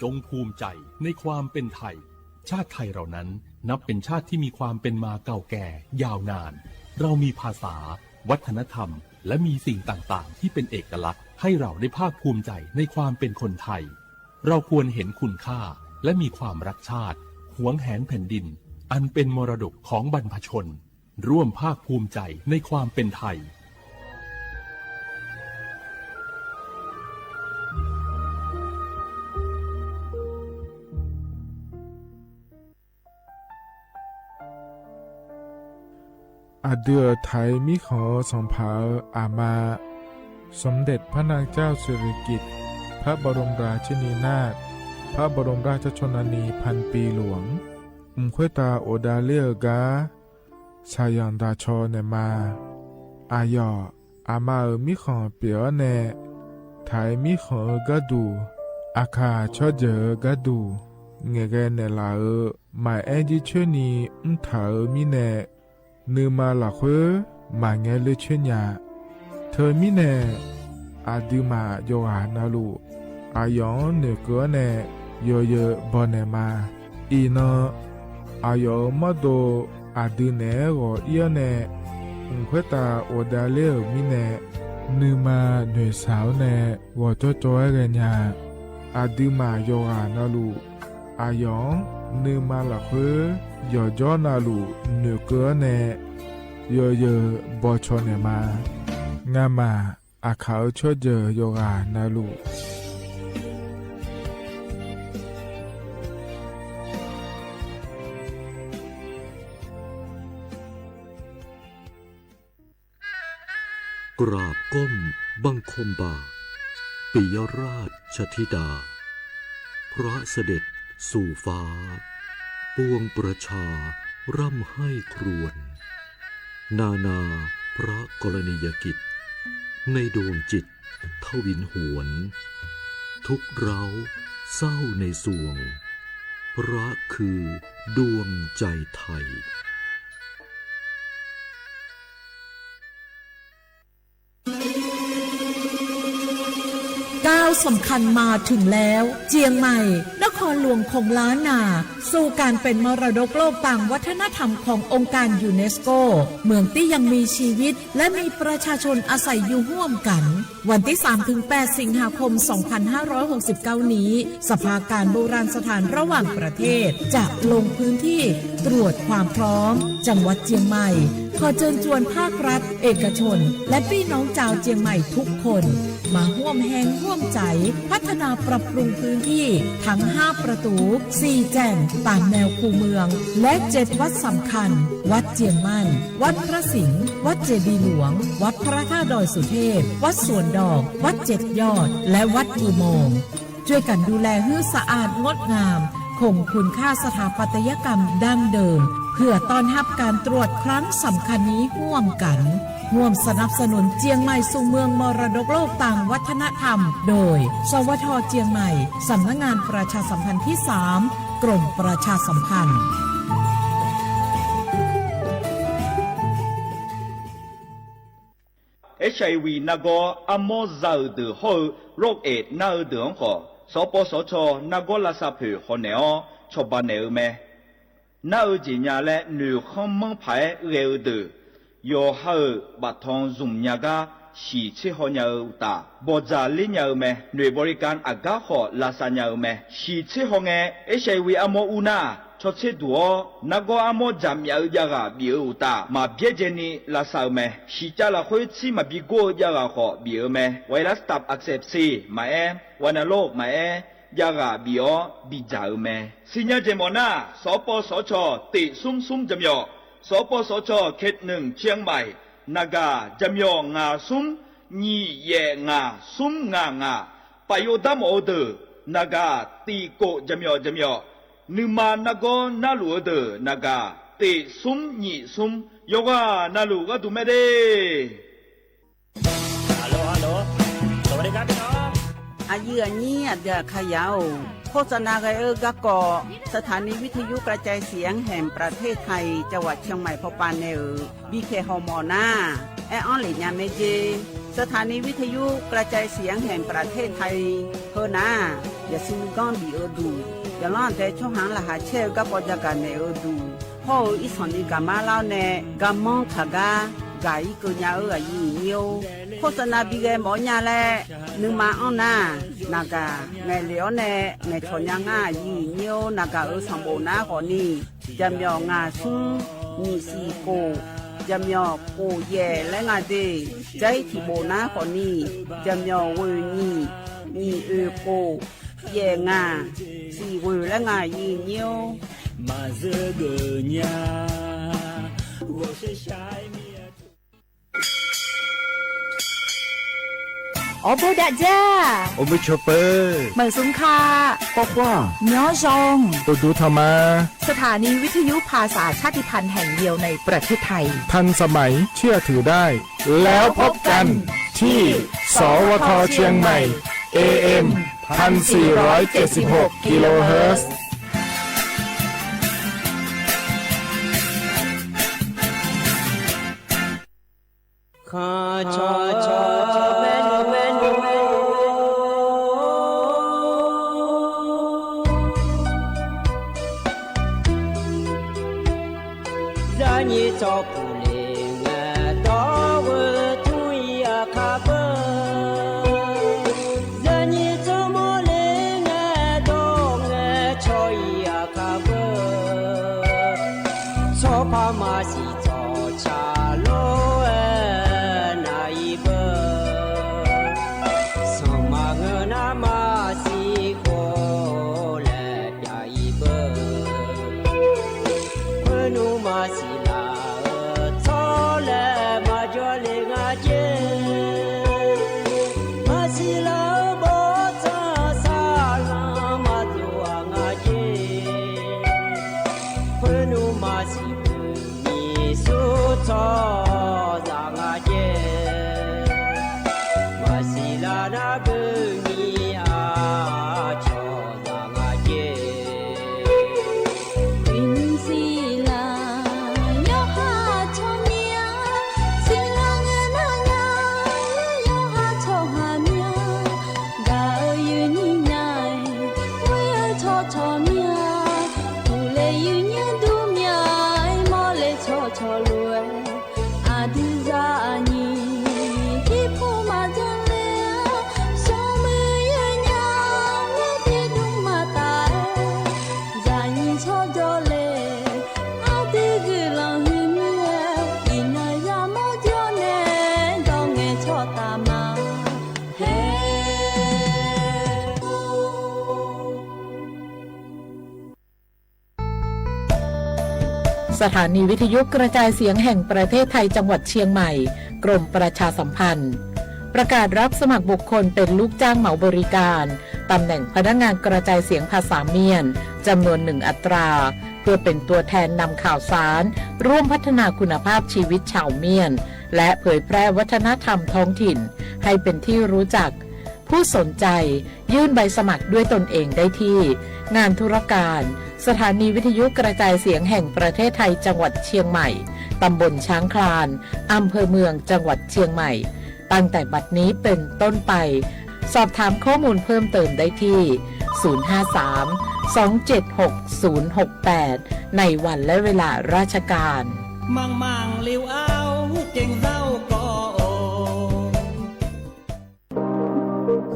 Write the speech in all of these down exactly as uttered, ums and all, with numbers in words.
จงภูมิใจในความเป็นไทย ชาติไทยเรานั้นนับเป็นชาติที่มีความเป็นมาเก่าแก่ยาวนาน เรามีภาษา วัฒนธรรม และมีสิ่งต่างๆ ที่เป็นเอกลักษณ์ ให้เราได้ภาคภูมิใจในความเป็นคนไทย เราควรเห็นคุณค่า และมีความรักชาติ หวงแหนแผ่นดิน อันเป็นมรดกของบรรพชน ร่วมภาคภูมิใจในความเป็นไทย อะ ဒုးအထံၣ်မီးၶိုၣ်သၣ်ဖၣ်အီၤ အမ สมเด็จพระนางเจ้าสิริกิติ์ พระบรมราชินีนาถ พระบรมราชชนนีพันปีหลวง အိၣ်ခွဲးတၢ်အိၣ်ဒၣ်လၢအဂၤ ဆၣ်ယီၣ်တၢ်ဆီၣ်န့ၣ်မး အယီၢ် အမါဧိၤမီးၶိုၣ်ပၢၢ်အီၤန့ၣ် ထံၣ်မီးၶိုၣ်အဂၤဒူၣ် အခါဆၢကၠၢၢ်အဂၤဒူၣ် ငဲၣ်ဂဲၤနဲၣ်လၢ်ဧိၤ မၤအဲၣ်ဒ်ဆၢနံၣ်အူထၢၣ်ဧိၤမံၤနဲၣ် နုမၤလၢ်ဃု မၤငဲၤလၢဆၢညါ ထၢၣ်မံၤနဲၣ် အဒုးမၤယီၢ်ဂၤနၤလူၢ် အယီၢ်နုာ်ကၢၢ်အီၤန့ၣ် ယိယိဘီၣ်နဲၣ်မး အံၤနီၢ် အယီၢ်မီၢ်ဒိၣ် အဒုးနဲၣ်ဂီၤအီၤန့ၣ် အိၣ်ခွဲးတၢ်အိၣ်ဒၣ်လၢအမံၤနဲၣ် နုမၤနုာ်စၢ်အီၤန့ၣ် ဂီၤကၠီကၠီဂဲၤညါ အဒုးမၤယီၢ်ဂၤနၤလူၢ် အယီၢ် နုမၤလၢ်ဃု ယီၢ်ကၠီနၤလူၢ် နုာ်ကၢၢ်အီၤန့ၣ် ယိယိဘီၣ်ဆီၣ်နဲၣ်မး ငါမၤ အခါဆၢကၠၢၢ်ယီၢ်ဂၤနၤလူၢ် กราบก้มบังคมบาท ปิยราชธิดา พระเสด็จสู่ฟ้า ปวงประชาร่ำไห้ครวญ นานาพระกรณียกิจ ในดวงจิตทวินหวน ทุกข์เร้าเศร้าในสวง พระคือดวงใจไทย ก้าวสำคัญมาถึงแล้ว เจียงใหม่ นครหลวงของล้านนา สู่การเป็นมรดกโลกตางวัฒนธรรมขององค์การยูเนสโก เมืองตี้ยังมีชีวิต และมีประชาชนอาศัยอยู่ฮ่วมกั๋น วันตี้สามถึงแปดสิงหาคมสองพันห้าร้อยหกสิบเก้านี้ สภาการโบราณสถานระหว่างประเทศจะลงพื้นที่ตรวจความพร้อม จังหวัดเจียงใหม่ ขอเจิญจวนภาครัฐ เอกชน และปี้น้องจาวเจียงใหม่ทุกคน มาฮ่วมแฮงฮ่วมใจ๋ พัฒนาปรับปรุงพื้นที่ทั้งห้าประตู๋ สี่แจ่ง ต๋ามแนวคูเมือง และเจ็ดวัดสำคัญ วัดเจียงมั่น วัดพระสิงห์ วัดเจดีย์หลวง วัดพระธาตุดอยสุเทพ วัดสวนดอก วัดเจ็ดยอด และวัดอุโมงค์ จ้วยกั๋นดูแลหื้อสะอาดงดงาม คงคุณค่าสถาปัตยกรรมดั้งเดิม เพื่อต้อนฮับก๋านตรวจครั้งสำคัญนี้ฮ่วมกั๋น ฮ่วมสนับสนุนเจียงใหม่สู่เมืองมรดกโลกตางวัฒนธรรม โดย สวท เจียงใหม่ สำนักงานประชาสัมพันธ์ที่สาม กรมประชาสัมพันธ์ เอชไอวี နါကီ အမီၢ်စၢ်အုးဒုးဟီၣ်အုး โรคเอดส์ နၢ်အုးဒုးအီၤဃိ สปสช နါကီ လၢ်သးဖုၣ်ဟီၣ်နဲၣ်အီၤ ဆီၣ်ဘၣ်နဲၣ်အုးမဲ နၢ်အုးက့ညါလၢ နွေခီမိၢ်ဖးဂဲၤအုးဒုး ယီၤဟးအုး ဘၣ်ထွန် Zoom ညါကါ ဟံၣ်ဆ့ဟီၣ်ညါအုးတၢ် ဘီၣ်စၢ်လ့ညါအုးမဲ หน่วยบริการ အဂၤဃိ လၢ်သးညါအုးမဲ ဟံၣ်ဆ့ဟီၣ်ငဲ เอชไอวี အမီၢ်အူနၢ် ဆီၣ်ဆ့ဒူၣ်အီၤ နါကီ အမီၢ်စၢ်မၠးအုးယၢ်ဂၤဘံၣ်အုးတၢ် မၤဘျဲၣ်ကဲန့ၣ် လၢ်သးအုးမဲ ဟံၣ်ကၠၢ်လၢ်ဃု ဆံးမၤဘံၣ်ကိၢ်အုးယၢ်ဂၤဃိ ဘံၣ်အုးမဲ ไวรัสตับอักเสบ သ့ၣ် မၤအဲၣ် วัณโรค မၤအဲၣ် ယၢ်ဂၤဘံၣ်အီၤ ဘံၣ်စၢ်အုးမဲ စံးညါကဲမီၢ်နၢ် สปสช တ့ၢ်သုမ်းသုမ်းကၠၢမ်းယီၣ် สปสช เขตหนึ่ง เชียงใหม่ နဂါ ကၠၢမ်းယီၣ် ငါသုမ်း နံၣ်ယဲၢ်ငါ သုမ်းငါငါ ပာ်ယိၤဒၣ်မီၣ်အုးဒုး နဂါ တံၢ်ကိၣ် ကၠၢမ်းယီၣ် ကၠၢမ်းယီၣ် နုမၤနါကီ နၢ်လူၢ်အုးဒုး နဂါ တ့ၢ်သုမ်းနံၣ်သုမ်း ယီၤဂၤနၢ်လူၢ်ဂၤဒုးမဲဒၣ် ฮัลโหล ฮัลโหล สวัสดีครับพี่น้อง อะยื้ออะยี้ อะเดือดขยาว โฆษณาไกเออร์กะเกาะ สถานีวิทยุกระจายเสียงแห่งประเทศไทย จังหวัดเชียงใหม่ พอปานแนว บีเค ฮอมอหน้า แอออนเหล่ยาแม่เจ สถานีวิทยุกระจายเสียงแห่งประเทศไทย เฮอหนา อย่าซินก้อนบีเออดู อย่าล่อนแต่ช่องหางรหัสแช่วก้าปอจะกาแหน่เออดู เพราะเอออีสองนี้กามาเล่าแน่ กาม่องขากา กาอีเกิดยาเอออายุเยียว โฆษณาบีแกหมอญาแล นึงมาอ้อนหน้า นากา แง่เหลียวแน่ แง่ชอนยางาอายุเยียว นากาเออสองโบหน้าขอนี้ จะเหมียวงาซุง หยี่สี่โก จะเหมียวโกแย่และงาเด จะให้ถีโบหน้าขอนี้ จะเหมียวเวอหยี่ หยี่เออโก แย่งา สี่เวอและงายี่เยียว อ๋อ โบดะจ้า โอมิโชเปอร์ เหมยสุงค่ะ ปกว่า ย้อซอง ตูดูธรรมา สถานีวิทยุภาษาชาติพันธุ์แห่งเดียวในประเทศไทย ทันสมัย เชื่อถือได้ แล้วพบกันที่ สวท เชียงใหม่ เอเอ็ม พันสี่ร้อยเจ็ดสิบหก กิโลเฮิรตซ์ สถานีวิทยุกระจายเสียงแห่งประเทศไทยจังหวัดเชียงใหม่ กรมประชาสัมพันธ์ ประกาศรับสมัครบุคคลเป็นลูกจ้างเหมาบริการ ตำแหน่งพนักงานกระจายเสียงภาษาเมียน จำนวนหนึ่งอัตรา เพื่อเป็นตัวแทนนำข่าวสาร ร่วมพัฒนาคุณภาพชีวิตชาวเมียน และเผยแพร่วัฒนธรรมท้องถิ่น ให้เป็นที่รู้จัก ผู้สนใจยื่นใบสมัครด้วยตนเองได้ที่ งานธุรการ สถานีวิทยุกระจายเสียงแห่งประเทศไทยจังหวัดเชียงใหม่ ตำบลช้างคลาน อำเภอเมือง จังหวัดเชียงใหม่ ตั้งแต่บัดนี้เป็นต้นไป สอบถามข้อมูลเพิ่มเติมได้ที่ ศูนย์ห้าสาม สองเจ็ดหก ศูนย์หกแปด ในวันและเวลาราชการ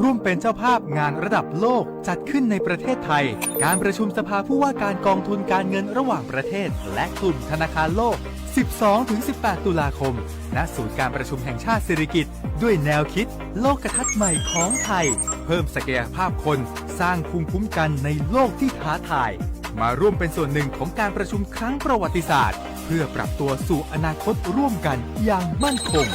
ร่วมเป็นเจ้าภาพงานระดับโลกจัดขึ้นในประเทศไทย การประชุมสภาผู้ว่าการกองทุนการเงินระหว่างประเทศ และกลุ่มธนาคารโลก สิบสองถึงสิบแปด ตุลาคม ณ ศูนย์การประชุมแห่งชาติสิริกิติ์ ด้วยแนวคิดโลกทัศน์ใหม่ของไทย เพิ่มศักยภาพคน สร้างภูมิคุ้มกันในโลกที่ท้าทาย มาร่วมเป็นส่วนหนึ่งของการประชุมครั้งประวัติศาสตร์ เพื่อปรับตัวสู่อนาคตร่วมกันอย่างมั่นคง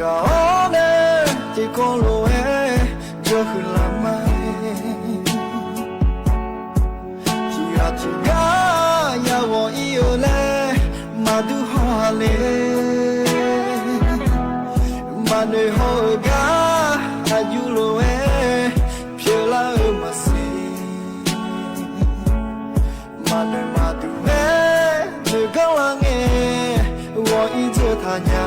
ကအိၣ်န့ၣ် တံၤကီၢ်လိၤဝဲ ယိးဃုာ်လၢ်မး ထံဂၤထံဂၤ ယဝီၤအံၤအၢလဲၣ် မၤဒူဟီၣ်ဟးလ့ မၤနၢၤဟီၣ်အဂၤ အယူလိၤဝဲ ဖျဲးလၢအမၤစံ မၤနၢၤမၤဒူဝဲ နုာ်ကလၢ်ငဲ ဝီၤအံၤတထါညါ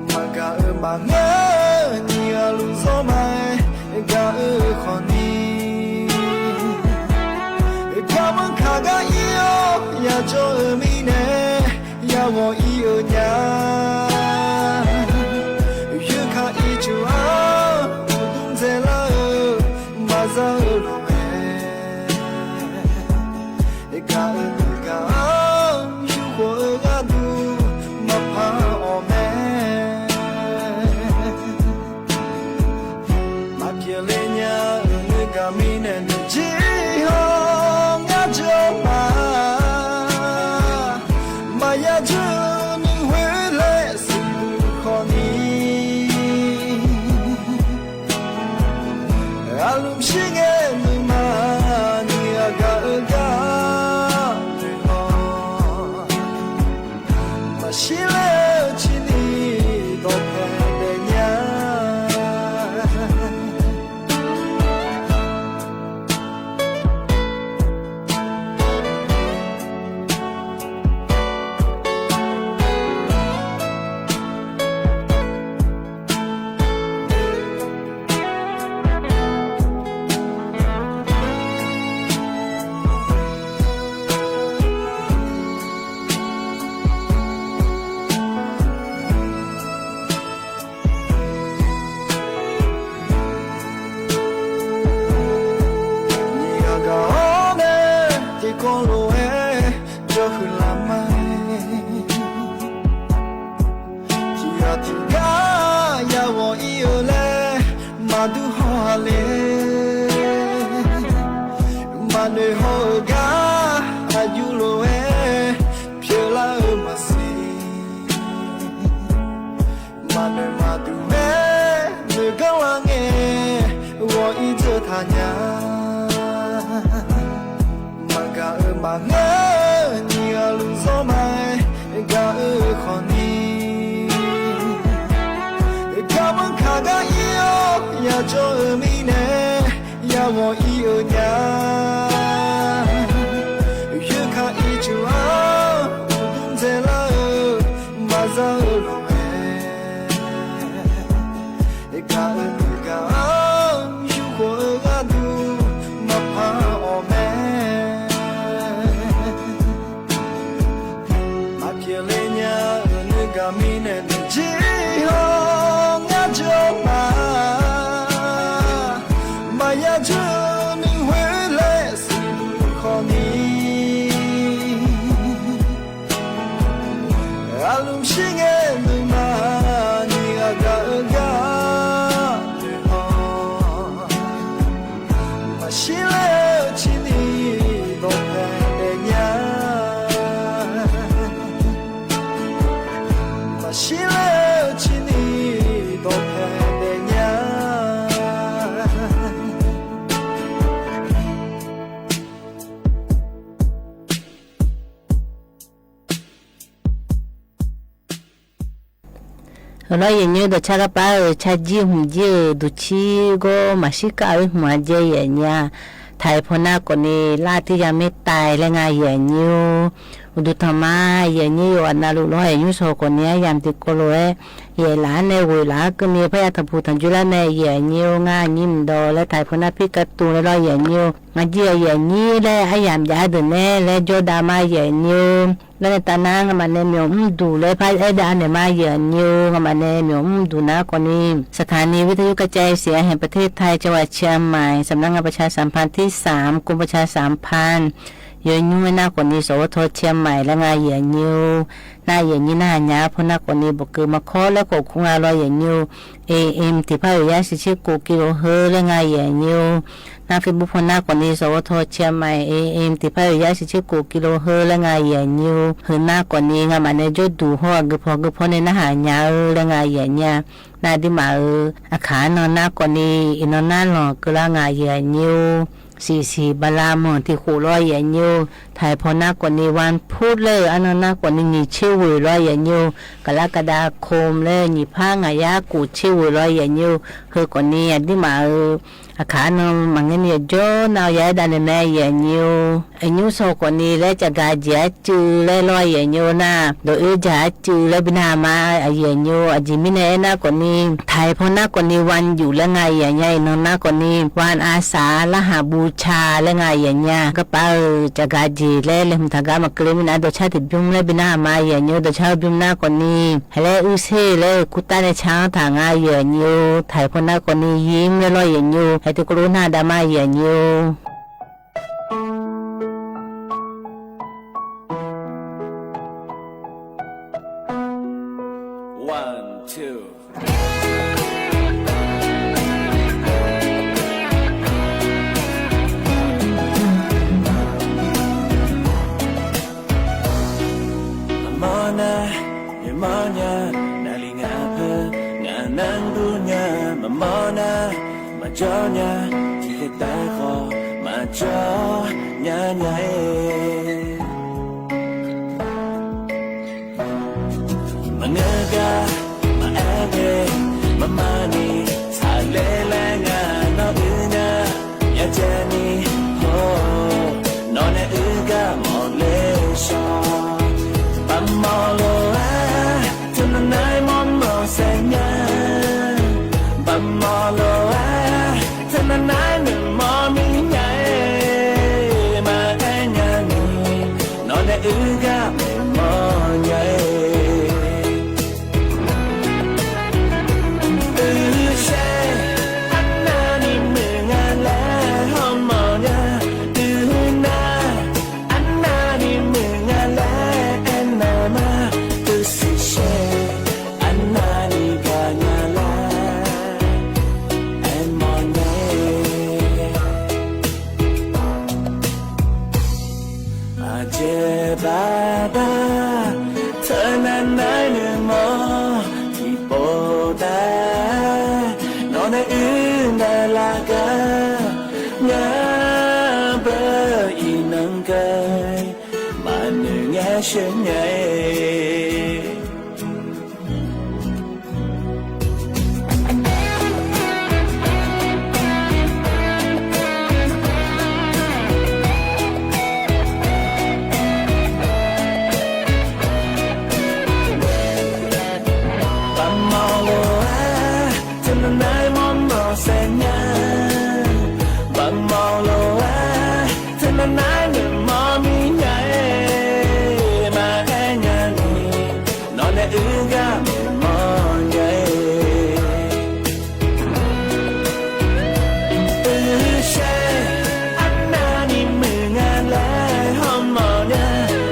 မၤကၤအၢမၤငဲ နံၤအလူစီမး ကၤအၢခီၣ်နံၤ ကၤမုၣ်ခါဂၤအံၤအီၤ ယကၠီအၢမံန့ၣ် ယဝီၤအံၤအၢညါ ယခါအံၤဆူအါ ဒူၣ်ဒူၣ်စဲးလၢအၢ မၤစၢ်အၢလိၤဝဲ ကၤအၢမုၣ်ကၤအၢ ယူၢ်ဃီၣ်အၢဂၤဒူ မၤဖးအီၣ်မဲ မၤဖျဲးလၢညါ နုာ်ကၤမံန့ၣ် နုာ်ကၠံဟီၣ် ညါကၠီမး မၤယၤကၠံ နံၤဝဲလဲၣ် စံးဘျုးခီၣ်နံၤ အလူၤဆံးငဲနုာ်မး နံၤအဂၤအၢဂၤ နုာ်ဟီၣ် မၤဆံးလဲၣ်ဆံးနံၤ ဒီးဖဲဒဲးညါ နံၤအဂၤအီၤန့ၣ် တံၤကီၢ်လိၤဝဲ ယိးဃုာ်လၢ်မး ထံဂၤထံဂၤ ယဝီၤအံၤအၢလဲၣ် မၤဒူဟီၣ်ဟးလ့ မၤနၢၤဟီၣ်အၢဂၤ အယူၢ်လိၤဝဲ ဖျဲးလၢအမၤစံ မၤနၢၤမၤဒူဝဲ နုာ်ကလၢ်ငဲ ဝီၤအံၤတထါညါ မၤကၤအၢမၤငဲ နံၤအလူစီမး ကၤအၢခီၣ်နံၤ ကၤမုၣ်ခါဂၤအံၤအီၤ ယကၠီအၢမံန့ၣ် ယဝီၤအံၤအၢညါ ယခါအံၤဆူအါ ဒူၣ်ဒူၣ်စဲးလၢအၢ မၤစၢ်အၢလိၤဝဲ ကၤအၢမုၣ်ကၤအၢ ယူၢ်ဃီၣ်အၢဂၤဒူ မၤဖးအီၣ်မဲ မၤဖျဲးလၢညါ နုာ်ကၤမံန့ၣ် နုာ်ကၠံဟီၣ် ညါကၠီမး မၤယၤကၠံ နံၤဝဲလဲၣ် စံးဘျုးခီၣ်နံၤ အလူၤဆံးငဲနုာ်မး နံၤအဂၤအၢဂၤ နုာ်ဟီၣ် မၤဆံးလဲၣ်ဆံးနံၤ ဒီးဖဲဒဲးညါ မၤဆံးလဲၣ်ဆံးနံၤ ဒီးဖဲဒဲးညါ လီၤ ယဲၢ်ညိဒီးဆၢကပၤဧၢ, ဆၢကၠံဟုၣ်ကၠံဧၢ, ဒုးဆံးကီး မၤဆံးကါဝဲဟုၣ်မးကဲ ယဲၢ်ညိ, ထးဖိနၢ်ကိးန့ၣ် လၢတံၢ်ယၤမ့ၢ်တၢ်လၢငါ ယဲၢ်ညိဧိၤ, အိၣ်ဒုးထီၣ်မး ယဲၢ်ညိဧိၤ, အနၢ်လူၢ်လီၤ ယဲၢ်ညိ ဆိကိးန့ၣ် ယၢမ်ၣ်တံၤကိးလိာ်ဝဲ, ယဲၢ်လၢ်န့ၣ် ဝ့ၢ်လၢ်ကန့ၣ် ဖဲယၤထီၣ်ပူၤထီၣ်ယိလၢန့ၣ် ယဲၢ်ညိဧိၤ ငါ ညိမၢဒီး လၢထးဖိနၢ်ဖံးကတိၤန့ၣ်လီၤ ယဲၢ်ညိဧိၤ, မၤကၠံဧိၤ ယဲၢ်ညိလၢ အယၢမ်ၣ်ယၤဒုးနဲၣ် လၢယိၤဒၣ်မး ယဲၢ်ညိဧိၤ လၢန့ၣ်တၢ်နါ ငါမၤနဲမ့ၢ်အိၣ်မူဒူၣ် လၢဖဲအဲၣ်ဒၣ်အါန့ၣ်မး ယဲၢ်ညိဧိၤ ငါမၤနဲမ့ၢ်အိၣ်မူဒူၣ်နၤကိးန့ၣ် สถานีวิทยุกระจายเสียงแห่งประเทศไทย จังหวัดเชียงใหม่ สำนักงานประชาสัมพันธ์ที่สาม กรมประชาสัมพันธ์ ယိူၼ်ယိူင်း หน้าก่อนนี้ สวท เชียงใหม่ และงาเหยื่องิ้ว หน้าเหยื่องิ้ว หน้าหาญา พอหน้าก่อนนี้ บ่าเกยมาเคาะและก็คุ้งอร่อยเหยื่องิ้ว เอเอ็ม ติดป้ายอยู่ ย้ายสิบเจ็ดกิโลเฮิรตซ์ และงาเหยื่องิ้ว หน้าเฟซบุ๊ก พอหน้าก่อนนี้ สวท เชียงใหม่ เอเอ็ม ติดป้ายอยู่ ย้ายสิบเจ็ดกิโลเฮิรตซ์ และงาเหยื่องิ้ว หื้อหน้าก่อนนี้ งาหมายในโจ้ดูฮ้อ กึ๊บพอกึ๊บพอในหน้าหาญาเออ และงาเหยื่องิ้ว หน้าดิมาเออ อาขานอนหน้าก่อนนี้ อีนอนหน้าหล่อ กึ๊บละงาเหยื่องิ้ว สีสีบาลาเมืองตี้ขูร้อยเหยื่องิ้ว ไถพอหน้าก่อนนี้วันพุธเลย อันนอนหน้าก่อนนี้ หยี่เชียวเหว่ยร้อยเหยื่องิ้ว กรกฎาคมเลย หยี่ผ้างายากูเชียวเหว่ยร้อยเหยื่องิ้ว เฮอก่อนนี้ อันนี้มาเออ อาขานอนมังเงี้ยโจ้นเอาย้ายดันในแม่เหยื่องิ้ว อายุโซก่อนนี้ และจะกาเจียจือและร้อยเหยื่องิ้วหน้า โดยอื้อจ๋าจือและบินามาอาเหยื่องิ้ว อาจิมีในหน้าก่อนนี้ ไถพอหน้าก่อนนี้วันหยุดและงาเหยื่องิ้วนอนหน้าก่อนนี้ วันอาสาฬหบูชาและงาเหยื่องิ้ว ก็ไปจะกาเจียและเลยหมุนถากามาเกรมินาโดยชาติบิมและบินามาเหยื่องิ้ว โดยชาติบิมหน้าก่อนนี้ และอื้อเซ่และกู้ต้านในช้างถางาเหยื่องิ้ว ไถพอหน้าก่อนนี้ ยิ้มและร้อยเหยื่องิ้ว ให้ติกรูหน้าดามาเหยื่องิ้ว One, two. မမောနၤ မမောနၤ နၤလံငါဖဲ ငါနၢ်ဒုညါ မမောနၤ မၤကၠီညါ ထံၣ်ကတၢၢ်ဃီ မၤကၠီညါညါ မငၢၢ်ကါ မအဲၣ်ဂ့ၤ မမၤနံၤ ဆါလဲလဲငါ နီၢ်အုၣ်ညါ ယတဲနံၤ ဟိ နီၢ်နဲအုၣ်ကါ မီၢ်လဲၢ်စီ ဘၣ်မီၢ်လိာ်အါ တနၤနၤ မီၢ်မီၢ်စဲညါ ဘၣ်မီၢ်လိာ်အါ တနၤနၤ နမီၢ်မံၤညါ မၤအဲၣ်ညါနံၤ နီၢ်နဲအုၣ်ကါ မီၢ်ညါ အုၣ်ရှဲ အနၢ်နံၤမုၢ်ငါလဲၣ် ဟီၣ်မီၢ်ညါ အုၣ်နၢ် အနၢ်နံၤမုၢ်ငါလဲၣ် အဲၣ်နၤမါ အုၣ်စံးရှဲ အနၢ်နံၤကညါလဲၣ် အဲၣ်မီၢ်ညါ အကဲဘၣ်ဘၣ် တနၤနၤ နမီၢ်ထံၣ်ပိာ်တၢ် နီၢ်နဲအုၣ်နၤလၢက ငါဘၣ်အံၤနက မၤနုၤငါရှဲညါ ဘၣ်မီၢ်လိာ်အါ တနၤနၤ မီၢ်မီၢ်စဲညါ ဘၣ်မီၢ်လိာ်အါ တနၤနၤ နမီၢ်မံၤညါ မၤအဲၣ်ညါနံၤ နီၢ်နဲအုၣ်ကါ မီၢ်ညါ အုၣ်ရှဲ အနၢ်နံၤမုၢ်ငါလဲၣ် ဟီၣ်မီၢ်ညါ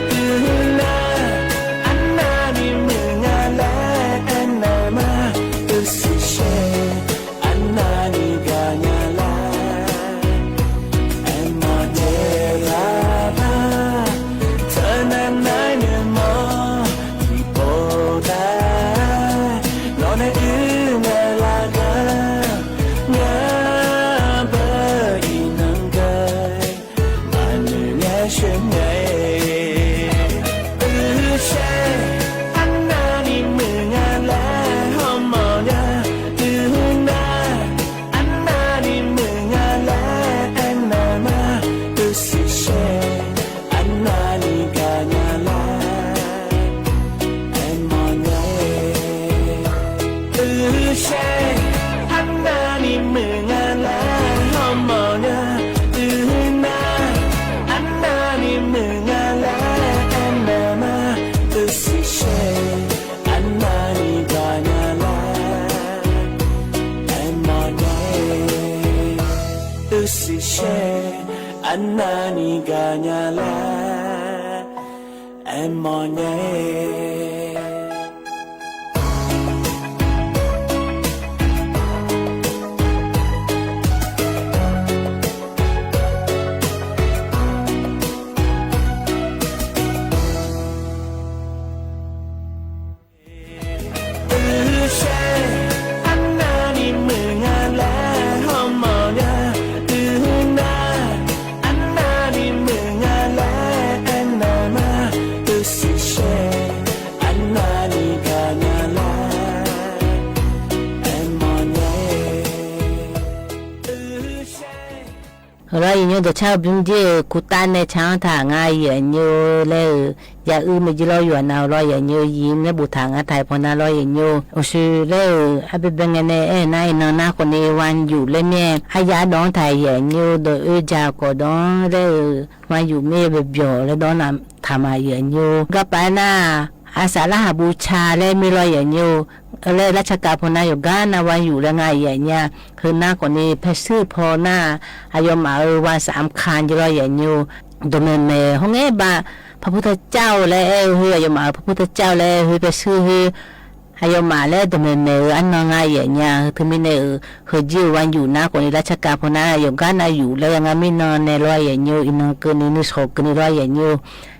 အုၣ်နၢ် အနၢ်နံၤမုၢ်ငါလဲၣ် အဲၣ်နၤမါ အုၣ်စံးရှဲ အနၢ်နံၤကညါလဲၣ် အဲၣ်မီၢ်တဲဘၣ်ဘၣ် တနၤနၤ နမီၢ်ထံၣ်ပိာ်တၢ် နီၢ်နဲအုၣ်နၤလၢက ငါဘၣ်အံၤနက မၤနုၤငါရှဲညါ အုၣ်ရှဲ အနၢ်နံၤမုၢ်ငါလဲၣ် ဟီၣ်မီၢ်ညါ အုၣ်နၢ် အနၢ်နံၤမုၢ်ငါလဲၣ် အဲၣ်နၤမါ အုၣ်စံးရှဲ အနၢ်နံၤကညါလဲၣ် အဲၣ်မီၢ်ညါ အုၣ်ရှဲ အနၢ်နံၤမုၢ်ငါလဲၣ် ဟီၣ်မီၢ်ညါ အုၣ်နၢ် အနၢ်နံၤမုၢ်ငါလဲၣ် အဲၣ်နၤမါ အုၣ်စံးရှဲ အနၢ်နံၤကညါလဲၣ် အဲၣ်မီၢ်ညါ အုၣ်စံးရှဲ အ နာ်နံၣ်ကညးလဲၣ် အဲၣ်မီၢ်ညါ အၢ ရှဲ အနာ်နံၣ်မုၢ်ငါလဲၣ် ဟီၣ်မီၢ်ညါ အၢ နာ် အနာ်နံၣ်မုၢ်ငါလဲၣ် အဲၣ်နၤမး အၢ စံးရှဲ အနာ်နံၣ်ကညးလဲၣ် အဲၣ်မီၢ်ညါ အၢ ရှဲ ဟါလီၤ ယညိ ဒီးဆၢဘျုးက့ၤ ကူတၢ်နဲၣ်ဆၢထၢၣ် ငါယဲၢ်ညိလဲၣ်ဧၢ, ယအုၣ်မ့ၢ်က့ၤလီၤ ယွၤနၤလီၤ ယဲၢ်ညိ ယံၤမ့ၢ်ဘူးထၢၣ် ငါထၢၣ်ဖီနၤလီၤ ယဲၢ်ညိ အိၣ်ဆူၣ်လၢ အဘဲဘဲငဲၤနဲၣ် အဲၣ်နၤအံၤ နၤနၤ ဃိန့ၣ် ဝါယူၣ်လၢမ့ၢ် အယၤဒီးထၢၣ် ယဲၢ်ညိ ဒီးအၢယၤကီးဒီးလၢ ဝါယူၣ်မ့ၢ်ဘၣ်ဘျီၣ်လၢဒီးနၤထၢၣ်မး ယဲၢ်ညိ ကပာ်နၤ အစးလၢဟးဘူၣ်ဆၣ်လၢမ့ၢ်လီၤ ယဲၢ်ညိ လၢလၢဆၢကးဖိနၤ ယိၤကါနၤ ဝါယူၣ်လၢငါယဲၢ်ညိ ဟါနၤ ဃိန့ၣ် ဖဲဆူဖီနၤ အယီၤမးဧၢ ဝါစၢ်အၣ်ခါက့ၤလီၤ ယဲၢ်ညိ ဒီးမဲာ်မဲာ် ဟီၣ်ငဲဘၣ် ဖးဖူထၢၣ်ကၠီၣ်လၢအဲၣ်ဧၢ အယီၤမးဧၢ ဖးဖူထၢၣ်ကၠီၣ်လၢ ဟါ ဖဲဆူဟါ အယီၤမးလၢ ဒီးမဲာ်မဲာ်ဧၢ အနီၢ်ငါယဲၢ်ညိ တုၤမ့ၢ်န့ၣ်ဧၢ ဟါက့ၤဝါယူၣ်နၤ ဃိန့ၣ် လၢဆၢကးဖိနၤ ယိၤကါနၤယူၣ်လၢ ယငါမ့ၢ်နီၢ်နဲလီၤ ယဲၢ်ညိ အံၤနီၢ်ကၢန့ၣ် နုာ်ဆိၣ်ကၢန့ၣ်လီၤ ယဲၢ်ညိ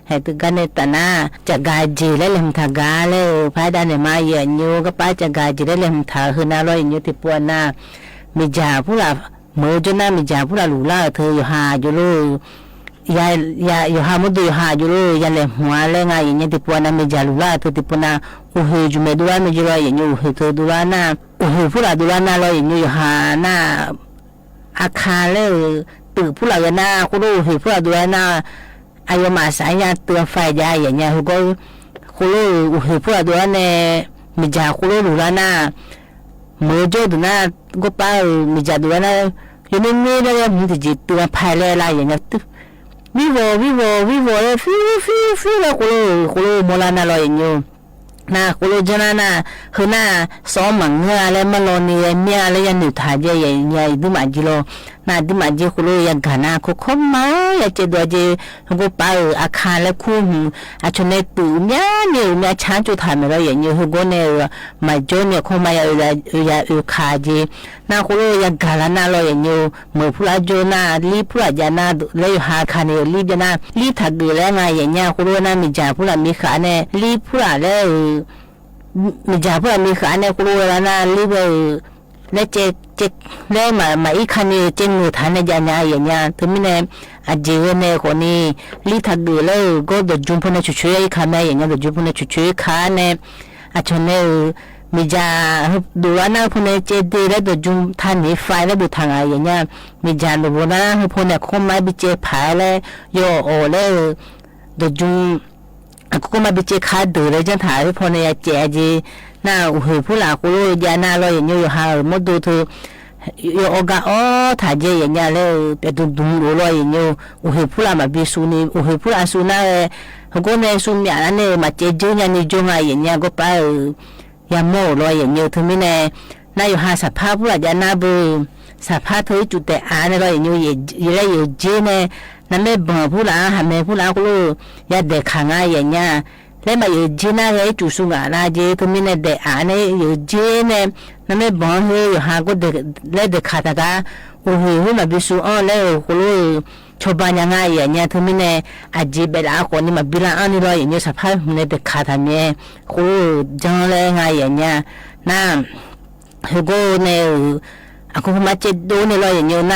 ဟဲတုၤကါန့ၣ်တၢ်နၤ ကၠီၣ်ကၤက့ၤလၢလဲၤမုၢ်ထၢၣ်ကါလၢ ဖးဒၣ်န့ၣ်မး ယဲၢ်ညိ ကပာ်ကၠီၣ်ကၤက့ၤလၢလဲၤမုၢ်ထၢၣ် ဟါနၤလီၤ ယဲၢ်ညိ တံၤပှၤနၤ မ့ၢ်ယၤဖူလၢ် မၢကၠိနၤ မ့ၢ်ယၤဖူလၢ်လူၤလၢ် အၢ ယိၤဟးကၠိလီၤ ယၤ ယၤ ယိၤဟးမူဒိၣ် ယိၤဟးကၠိလီၤ ယၤလဲၤမွှါလၢငါယဲၢ်ညိ တံၤပှၤနၤ မ့ၢ်ယၤလူၤလၢ် အၢ တံၤပှၤနၤ အိၣ်ဟ့ၣ်ယုၢ်မဲာ်ဒိၣ်လၢ် မ့ၢ်က့ၤလီၤ ယဲၢ်ညိ အိၣ်ဟ့ၣ်သုဒိၣ်လၢ်နၤ အိၣ်ဟ့ၣ်ဖူလၢ်ဒိၣ်လၢ်နၤလီၤ ယဲၢ်ညိ ယိၤဟးနၤ အခါလၢ တုၤဖူလၢ်ဂ့ၤနၤ ဃိလီၤ အိၣ်ဟ့ၣ်ဖူလၢ်ဒိၣ်လၢ်နၤ အယီၤမးစးယၤ တုၤအဖးယၤ ယဲၢ်ညိ ဟါကီး ဃိလီၤ အိၣ်ဟ့ၣ်ဖူလၢ်ဒိၣ်လၢ်နၤ မ့ၢ်ယၤဃိလီၤလူၤလၢ်နၤ မၢကၠိဒိၣ်နၤ ကပာ်ဧၢ မ့ၢ်ယၤဒိၣ်လၢ်နၤ ယိၤမ့ၢ်မ့ၢ်လၢမုၢ်တက့ၢ် တုၤအဖးလၢ်လၢ် ယဲၢ်ညိ တုၤ ဝံၤဝီၤ ဝံၤဝီၤ ဝံၤဝီၤလၢ ဖံ ဖံ ဖံ လၢဃိလီၤ ဃိလီၤမိၢ်လၢ်နၤလီၤ ယဲၢ်ညိ နၤဃိလီၤကၠိနၤနၤ ဟါနၤ စီၤမၤငၢၢ်လၢမၢလီၤန့ၣ် မ့ၢ်လၢယနုာ်ထၢၣ်က့ၤ ယဲၢ်ညိ ယဒုးမၤက့ၤလီၤ နၤဒုးမၤက့ၤဃိလီၤ ယဂၤနၤ ခိခိၣ်မး ယကဲဒိးက့ၤ ဟါကီးပာ်ဧၢ အခါလၢခူမုၢ် အဆိန့ၣ်တုၤမ့ၢ်န့ၣ် မ့ၢ်အဆါကၠိထၢၣ်မဲာ်လီၤ ယဲၢ်ညိ ဟါကီးန့ၣ် မၤကၠိန့ၣ် ခိၣ်မး ယ ယအုၣ်ခးက့ၤ နၤဃိလီၤ ယဂၤလၢ်နၤလီၤ ယဲၢ်ညိ မၢဖူလၢ်ကၠိနၤ လံဖူလၢ်ယၤနၤ လၢယိၤဟးခါန့ၣ် လံယၤနၤ လံထးဂုာ်လၢငါယဲၢ်ညိ ဃိလီၤနၤ မ့ၢ်ယၤဖူလၢ်မ့ၢ်ဃးန့ၣ် လံဖူလၢ်လၢ မ့ၢ်ယၤဖူလၢ်မ့ၢ်ဃးန့ၣ် ဃိလီၤဝဲလၢ်နၤ လံဝဲ လၢကဲ ကဲ လၢမၤ မၤအံၤခါန့ၣ် ကဲငိၢ်ထၢၣ်န့ၣ် ယၤနၤ ယဲၢ်ညိ တုၤမ့ၢ်န့ၣ် အက့ၢ်ဝဲန့ၣ် ဃိန့ၣ် လံထးဂုာ်လၢ ကီၢ်ဒီးကၠိဖိန့ၣ် ဆူၣ်ဆူၣ်အံၤခါမ့ၢ် ယဲၢ်ညိ ဒီးကၠိဖိန့ၣ် ဆူၣ်ဆူၣ်အံၤခါန့ၣ် အဆိန့ၣ် မ့ၢ်ယၤ ဒိၣ်လၢ်နၤဖိန့ၣ် ကဲဒ့လၢဒီးကၠိထါန့ၣ် ဖဲလၢဘူးထၢၣ်ဂၤ ယဲၢ်ညိ မ့ၢ်ယၤဒိၣ်လၢ်နၤဖိန့ၣ် ခိၣ်မးဘံကဲဖးလၢ ယီၤအီၤလၢ ဒီးကၠိ အခိၣ်မးဘံကဲခးဒုးလၢကၠိထါဖိန့ၣ် ယကဲက့ၤ နၤအိၣ်ဟ့ၣ်ဖူလၢ်ဃိလီၤယၤနၤလီၤ ယဲၢ်ညိ ယိၤဟးမူဒိၣ်တုၤ ယအီၣ်ဂၤအီထၢၣ်က့ၤ ယဲၢ်ညိ လၢ ပဒုးဒုးလိၤလီၤ ယဲၢ်ညိ အိၣ်ဟ့ၣ်ဖူလၢ်မၤဘံစူၤန့ၣ် အိၣ်ဟ့ၣ်ဖူလၢ်အစူၤနၤ ဟါကီးန့ၣ် စူၤမးလၢ်န့ၣ် မၤကဲကၠိညါန့ၣ် ကၠိငါယဲၢ်ညိ ကီးပာ်ဧၢ ယမိၢ်လီၤ ယဲၢ်ညိ တုၤမ့ၢ်န့ၣ် နၤယိၤဟၣ်စးဖးဖူလၢ်ယၤနၤဘၣ်, စးဖးထီၣ်အံၤစူၣ်တဲာ်အါန့ၣ်လီၤ ယညိ ယဲလၢယကၠ့န့ၣ်, နမ့ၢ်ဘၢၣ်ဖူလၢ် ဟးမဲာ်ဖူလၢ် ဃိလီၤ ယၤဒဲးခးငါယဲၢ်ညါ, လၢမးယကၠ့နၤဂ့ၤ အံၤစူၣ်စူၣ်ဂၤလၢ်က့ၤ တုၤမ့ၢ်န့ၣ်ဒဲးအါန့ၣ် ယကၠ့န့ၣ်, နမ့ၢ်ဘၢၣ်ဟ့ၣ်ယိၤဟၣ်ကိးဒဲး လၢဒဲးခးတဂၤ, အိၣ်ဟ့ၣ်ဟ့ၣ်မၤဘံစူၤအီၤလၢ ဃိလီၤ ဆီၣ်ဘၣ်ညါငါယဲၢ်ညါ တုၤမ့ၢ်န့ၣ်, အကၠ့ဘဲးလၢအဃိန့ၣ် မၤဘံလၢအီၤန့ၣ်လီၤ ယညိ စးဖးမုၢ်န့ၣ်ဒဲးခးတၢ်မ့ၢ်, ဃိလီၤ ကၠီလၢငါယဲၢ်ညါ, န ဟ့ၣ်ကိန့ၣ်, အခိၣ်ဖးမးကၠ့ဒိၣ်န့ၣ်လီၤ ယညိ န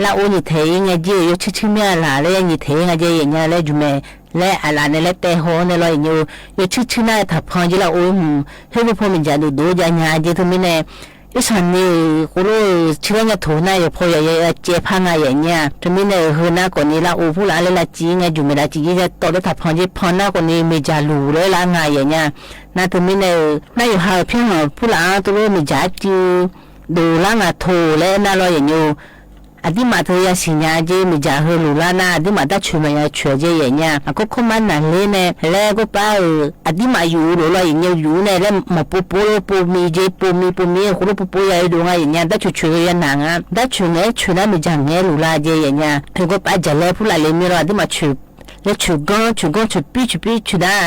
လၢအိၣ်နံၣ်ထဲအံၤ ငါကၠ့ ယိၤဆံၣ်ဆံၣ်မ့ၢ်အလၢ်လၢယနံၣ်ထဲအံၤ ငါကၠ့ယဲၢ်ညါ လၢယုၢ်မဲာ် လၢအလၢ်န့ၣ် လၢတဲဟီန့ၣ်လီၤ ယညိ ယိၤဆံၣ်ဆံၣ်နၤ ထးဖီကၠ့လၢအအိၣ်မုၢ် ဟ့ၣ်ဖိဖိမ့ၢ်ယၤဒိၣ်ဒိၣ်ယၤညါကၠ့ တုၤမ့ၢ်န့ၣ်, အ့ၣ်ဆၣ်န့ၣ် ဃိလီၤ ဆံၣ်လၢညါထိၣ်နၤ ယဖီယၤယဲၢ်ကၠ့ဖးငါယဲၢ်ညါ တုၤမ့ၢ်န့ၣ် ဟ့ၣ်နၤကိးန့ၣ် လၢအိၣ်ဖူလၢ်လၢလၢကၠ့ ငါယုၢ်မဲာ်လၢကၠ့ ယဲၢ်တီၢ်လၢထးဖီကၠ့ဖီနၤကိးန့ၣ် မ့ၢ်ယၤလူၤလၢလၢငါယဲၢ်ညါ န တုၤမ့ၢ်န့ၣ်, နယိၤဟၣ်ဖဲဟီၣ်ဖူလၢ်အါ တလိၣ်မ့ၢ်ယၤအကၠ့ ဒိၣ်လၢငါထိၣ်လၢနၤလီၤ ယညိ အဒံးမးတယၤစံၣ်ညါက့ မ့ၢ်ယၤဟဲလူၤလါနၤ အဒံးမးတၢ်ဆွဲးမ့ၢ်ယၤဆွဲးက့ယဲၢ်ညါ အခိၣ်ခိၣ်မးနၢ်လ့န့ၣ် လဲၤကိးပၤဧၢ အဒံးမးယူၤလိာ်လီၤယဲၢ်ညါ ယူၤန့ၣ် လဲၤမၤပိာ်ပိာ်လိာ်ပိာ်မံၤက့ ပိာ်မံၤပိာ်မံၤ ဃိလိာ်ပိာ်ပိာ်ယၤအဒိၣ်ငါယဲၢ်ညါ တၢ်ဆွဲးဆွဲးက့ယၤနၢ်ငါ တၢ်ဆွဲးန့ၣ် ဆွဲးနၤမ့ၢ်ယၤငဲလူၤလါက့ယဲၢ်ညါ ဟဲကိးပၤယၤလဲၤဖုလၢ်လ့မ့ၢ်လီၤ အဒံးမးဆွဲး လဲၤဆွဲးကီ ဆွဲးကီ ဆွဲးပံ ဆွဲးပံ ဆွဲးဒၣ်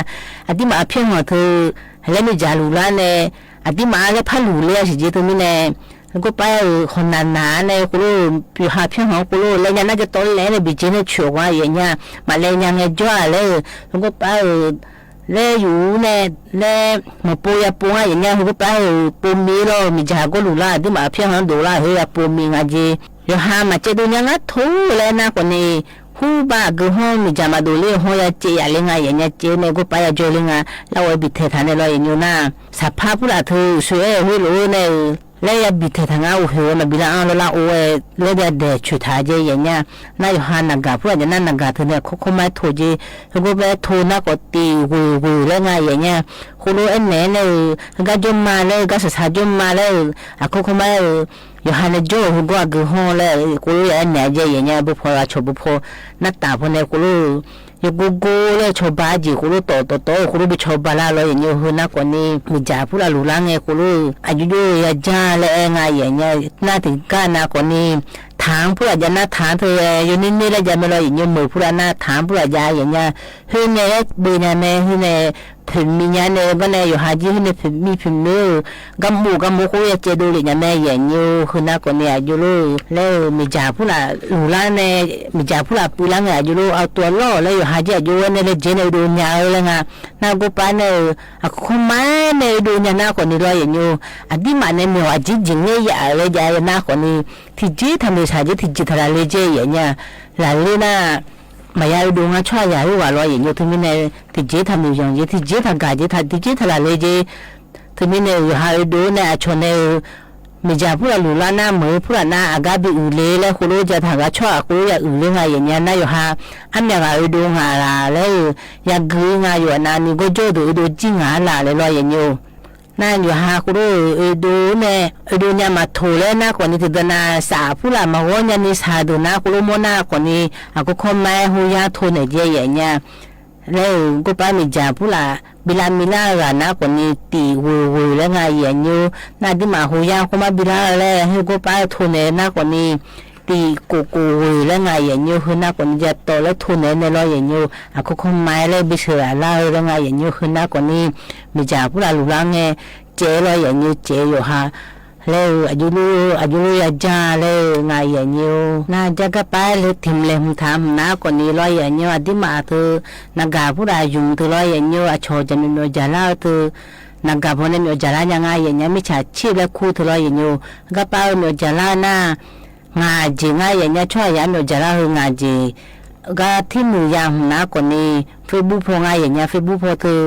အဒံးမးအဖျၢၣ်ဟီၣ်တၢ် လဲၤမ့ၢ်ယၤလူၤလါန့ၣ် အဒံးမးအါလဲၤဖးလူၤလ့အစံၣ်က့ တမံၤန့ၣ် ဟဲကိးပၤဧၢ ဟီၣ်နၢ်နၢ်န့ၣ် ဃိလိာ် ယိၤဟၣ်ဖျၢၣ်ဟီၣ်ဃိလိာ် လဲၤညါနၤကတီၤလဲၣ်န့ၣ် ဘံၣ်က့န့ၣ်ဆွဲးကွၢ်ယဲၢ်ညါ မးလဲၤညါငဲကၠီလဲၣ် ဟဲကိးပၤဧၢ လဲၤယူၤန့ၣ် လဲၤ မၤပိာ်ယၤပိာ်ငါယဲၢ်ညါ ဟဲကိးပၤဧၢ ပိာ်မံၤလီၤ မ့ၢ်ယၤဟဲကိးလူၤလါ အဒံးမးအဖျၢၣ်ဟီၣ်ဒိၣ်လါ ဟဲယၤပိာ်မံၤငါက့ ယိၤဟၣ်မၤကဲဒိၣ်ညါ ငါထိၣ်လၢနၤကိးန့ၣ် ဟူဘၣ်အကဟီၣ် မ့ၢ်ယၤမၤဒိၣ်လ့ဟီၣ် ယၤကဲယၤလၢငါယဲၢ်ညါ ကဲန့ၣ် ဟဲကိးပၤယၤကၠီလၢငါ လၢအဝဲဘံၣ်ထဲးထၣ်န့ၣ်လီၤယဲၢ်ညါနၤ စးဖါဖုလၢ်တၢ် ဆွဲးဟဲလိာ်န့ၣ် လဲၤယၤဘံၣ်ထဲးထၣ်ငါအိၣ်ဟဲဝဲ မၤဘံၣ်လၢအီၤလၢလၢအိၣ်ဝဲ လဲၤဒၣ်ဒဲးဆွဲးထၣ်က့ယဲၢ်ညါ နၤယိၤဟၣ်နၢ်ဂၤဖုလၢ်ယၤနၤ နၢ်ဂၤတၢ်န့ၣ် အခိၣ်ခိၣ်မးထိၣ်က့ ဟဲကိးပၤထိၣ်နၤကိးတံၢ်ဝ့ၤဝ့ၤလၢငါယဲၢ်ညါ ဃိလိာ်အဲၣ်နဲၣ်န့ၣ် ဟဲကၠီမါလၢ ဟဲကၠီစၢ်စၢ်ကၠီမါလၢ အခိၣ်ခိၣ်မး ယိၤဟၣ်န့ၣ်ကၠီ ဟဲကိးအကဟီၣ်လၢ ဃိလိာ်ယၤအဲၣ်နဲၣ်က့ယဲၢ်ညါ ဘိဖိလၢဆိးဘိဖိ နၢ်တၢ်ဖိန့ၣ် ဃိလိာ် ယကိးကိးလၢဆီဘါက့ ဃိလိာ်တီၤတီၤတီၤ ဃိလိာ်ဘၣ်ဆီဘါလၢလီၤယဲၢ်ညါ ဟဲနၤကိးန့ၣ် မ့ၢ်ယၤဖုလၢ်လူၤလါငဲ ဃိလိာ် အယိယိယၤကၠါလၢအဲၣ်ငါယဲၢ်ညါ နၤတဂၤနၤကိးန့ၣ် ထၢဖုလၢ်ယၤနၤ ထၢတၢ် ယိၤန့ၢ်န့ၢ်လၢယၤမ့ၢ်လီၤယဲၢ်ညါ မုာ်ဖုလၢ်နၤ ထၢဖုလၢ်ယၤယဲၢ်ညါ ဟဲန့ၣ်ဘၣ်ညါမ့ၢ် ဟဲန့ၣ် ဖဲမံၤညါန့ၣ် ဘၣ်န့ၣ် ယိၤဟၣ်ကၠီ ဟဲန့ၣ် ဖဲမံၤဖဲမုာ် ကမိၣ်ကမိၣ်ဃိယၤကဲဒိၣ်လံညါမ့ၢ်ယဲၢ်ညါ ဟဲနၤကိးန့ၣ် အယိလိာ် လၢမ့ၢ်ယၤဖုလၢ်လူၤလါန့ၣ် မ့ၢ်ယၤဖုလၢ်ပှ့ၤလါငဲ အယိလိာ် အတိၢ်လီၢ်လၢယိၤဟၣ်ကၠီ အယိဝဲန့ၣ်လၢကၠီန့ၣ် အဒိၣ်ညါလၢငါ နၤကိးပၤန့ၣ် အခိၣ်ခိၣ်မးန့ၣ် အဒိၣ်ညါနၤကိးန့ၣ်လီၤယဲၢ်ညါ အဒံးမးန့ၣ် မ့ၢ်အီၤအကၠံကၠံန့ၣ်ယၤလၢယၤနၤကိးန့ၣ် ထံၣ်ကၠ့ထးမုၢ်ဆါကၠ့ ထံၣ်ကၠ့ထးလၢ်လ့ကၠ့ယဲၢ်ညါ လၢ်လ့နၤ မ့ၢ်ယၤအဒိၣ်ငါ ဆီယၤဟဲဝဲလီၤယဲၢ်ညါ တမံၤန့ၣ် ထံၣ်ကၠ့ထးမုၢ်ယီၢ်ကၠ့ ထံၣ်ကၠ့ထးဂၤကၠ့ ထံၣ်ကၠ့ထးလၢ်လ့ကၠ့ တမံၤန့ၣ် ယိၤဟၣ်အဒိၣ်န့ၣ် အဆီၣ်န့ၣ် မ့ၢ်ယၤဖုလၢ်လူၤလါနၤ မုာ်ဖုလၢ်နၤ အဂၤဘၣ်အုၣ်လ့လၢဃိလိာ်ယၤထးဂၤဆီ ဃိလိာ်ယၤအုၣ်လ့ငါယဲၢ်ညါ နၤယိၤဟၣ် အမ့ၢ်ဂၤအဒိၣ်ငါလၢ်လၢ ယၤဂ့ၤငါယိၤနၤ နံၤဂီၢ်ကၠီဒိၣ်အဒိၣ်ကၠံငါလၢ်လၢလီၤယဲၢ်ညါ နၤယိၤဟၣ်ဃိလိာ်အဒိၣ်န့ၣ် အဒိၣ်ညါမၤထိၣ်လၢနၤကိးန့ၣ် တဒၣ်နၤ စးဖုလၢ်မၤဂီၢ်ညါန့ၣ် စးဒိၣ်နၤဃိလိာ်မိၢ်နၤကိးန့ၣ် အခိၣ်ခိၣ်မးဟူယၤထိၣ်န့ၣ်ကၠ့ယဲၢ်ညါ လၢကိးပၤမ့ၢ်ယၤဖုလၢ် ဘံလၢ်မံလၢ်ဂၤနၤကိးန့ၣ် တံၢ်ဝ့ၤဝ့ၤလၢငါယဲၢ်ညါ နၤဒ်မးဟူယၤခိၣ်မးဘံလၢ်လၢ ဟဲကိးပၤထိၣ်န့ၣ်နၤကိးန့ၣ် တံၢ်ကိၢ်ကိၢ်ဝ့ၤလၢငါယဲၢ်ညါ ဟဲနၤကိးန့ၣ် ယတီၢ်လၢထိၣ်န့ၣ်န့ၣ်လီၤယဲၢ်ညါ အခိၣ်ခိၣ်မးလၢဘံစရၤလါလၢငါယဲၢ်ညါ ဟဲနၤကိးန့ၣ် မ့ၢ်ယၤဖုလၢ်လူၤလါငဲ ကၠ့လီၤယဲၢ်ညါ ကၠ့ယိၤဟၣ် လၢအယိလိာ် အယိလိာ်ယၤကၠါလၢငါယဲၢ်ညါ နၤယၤကပၤလၢထံၣ်မလဲၣ်မုၢ်ထါမုၢ်နၤကိးန့ၣ်လီၤယဲၢ်ညါ အဒ်မးတၢ် နၤဂၤဖုလၢ်ယုမ်တၢ်လီၤယဲၢ်ညါ အဆီၣ်ကၠီမ့ၢ်မ့ၢ်အီၣ်ယၤလၢတၢ် နၤဂၤဖိန့ၣ်မ့ၢ်အီၣ်ယၤလၢ ယၤငါယဲၢ်ညါ မ့ၢ်ဆၣ်ဆံးလၢခူသူၣ်လီၤယဲၢ်ညါ ကပၤဧၢမ့ၢ်အီၣ်ယၤလၢနၤ ငါးG ငါယဲၢ်ညါ ဆီယၤမ့ၢ်အီၣ်ယၤလၢဟဲ ငါးG ဂၤထံၣ်မုၢ်ယၤမုၢ်နၤကိးန့ၣ် Facebook ဖိငါယဲၢ်ညါ Facebook ဖိတၢ်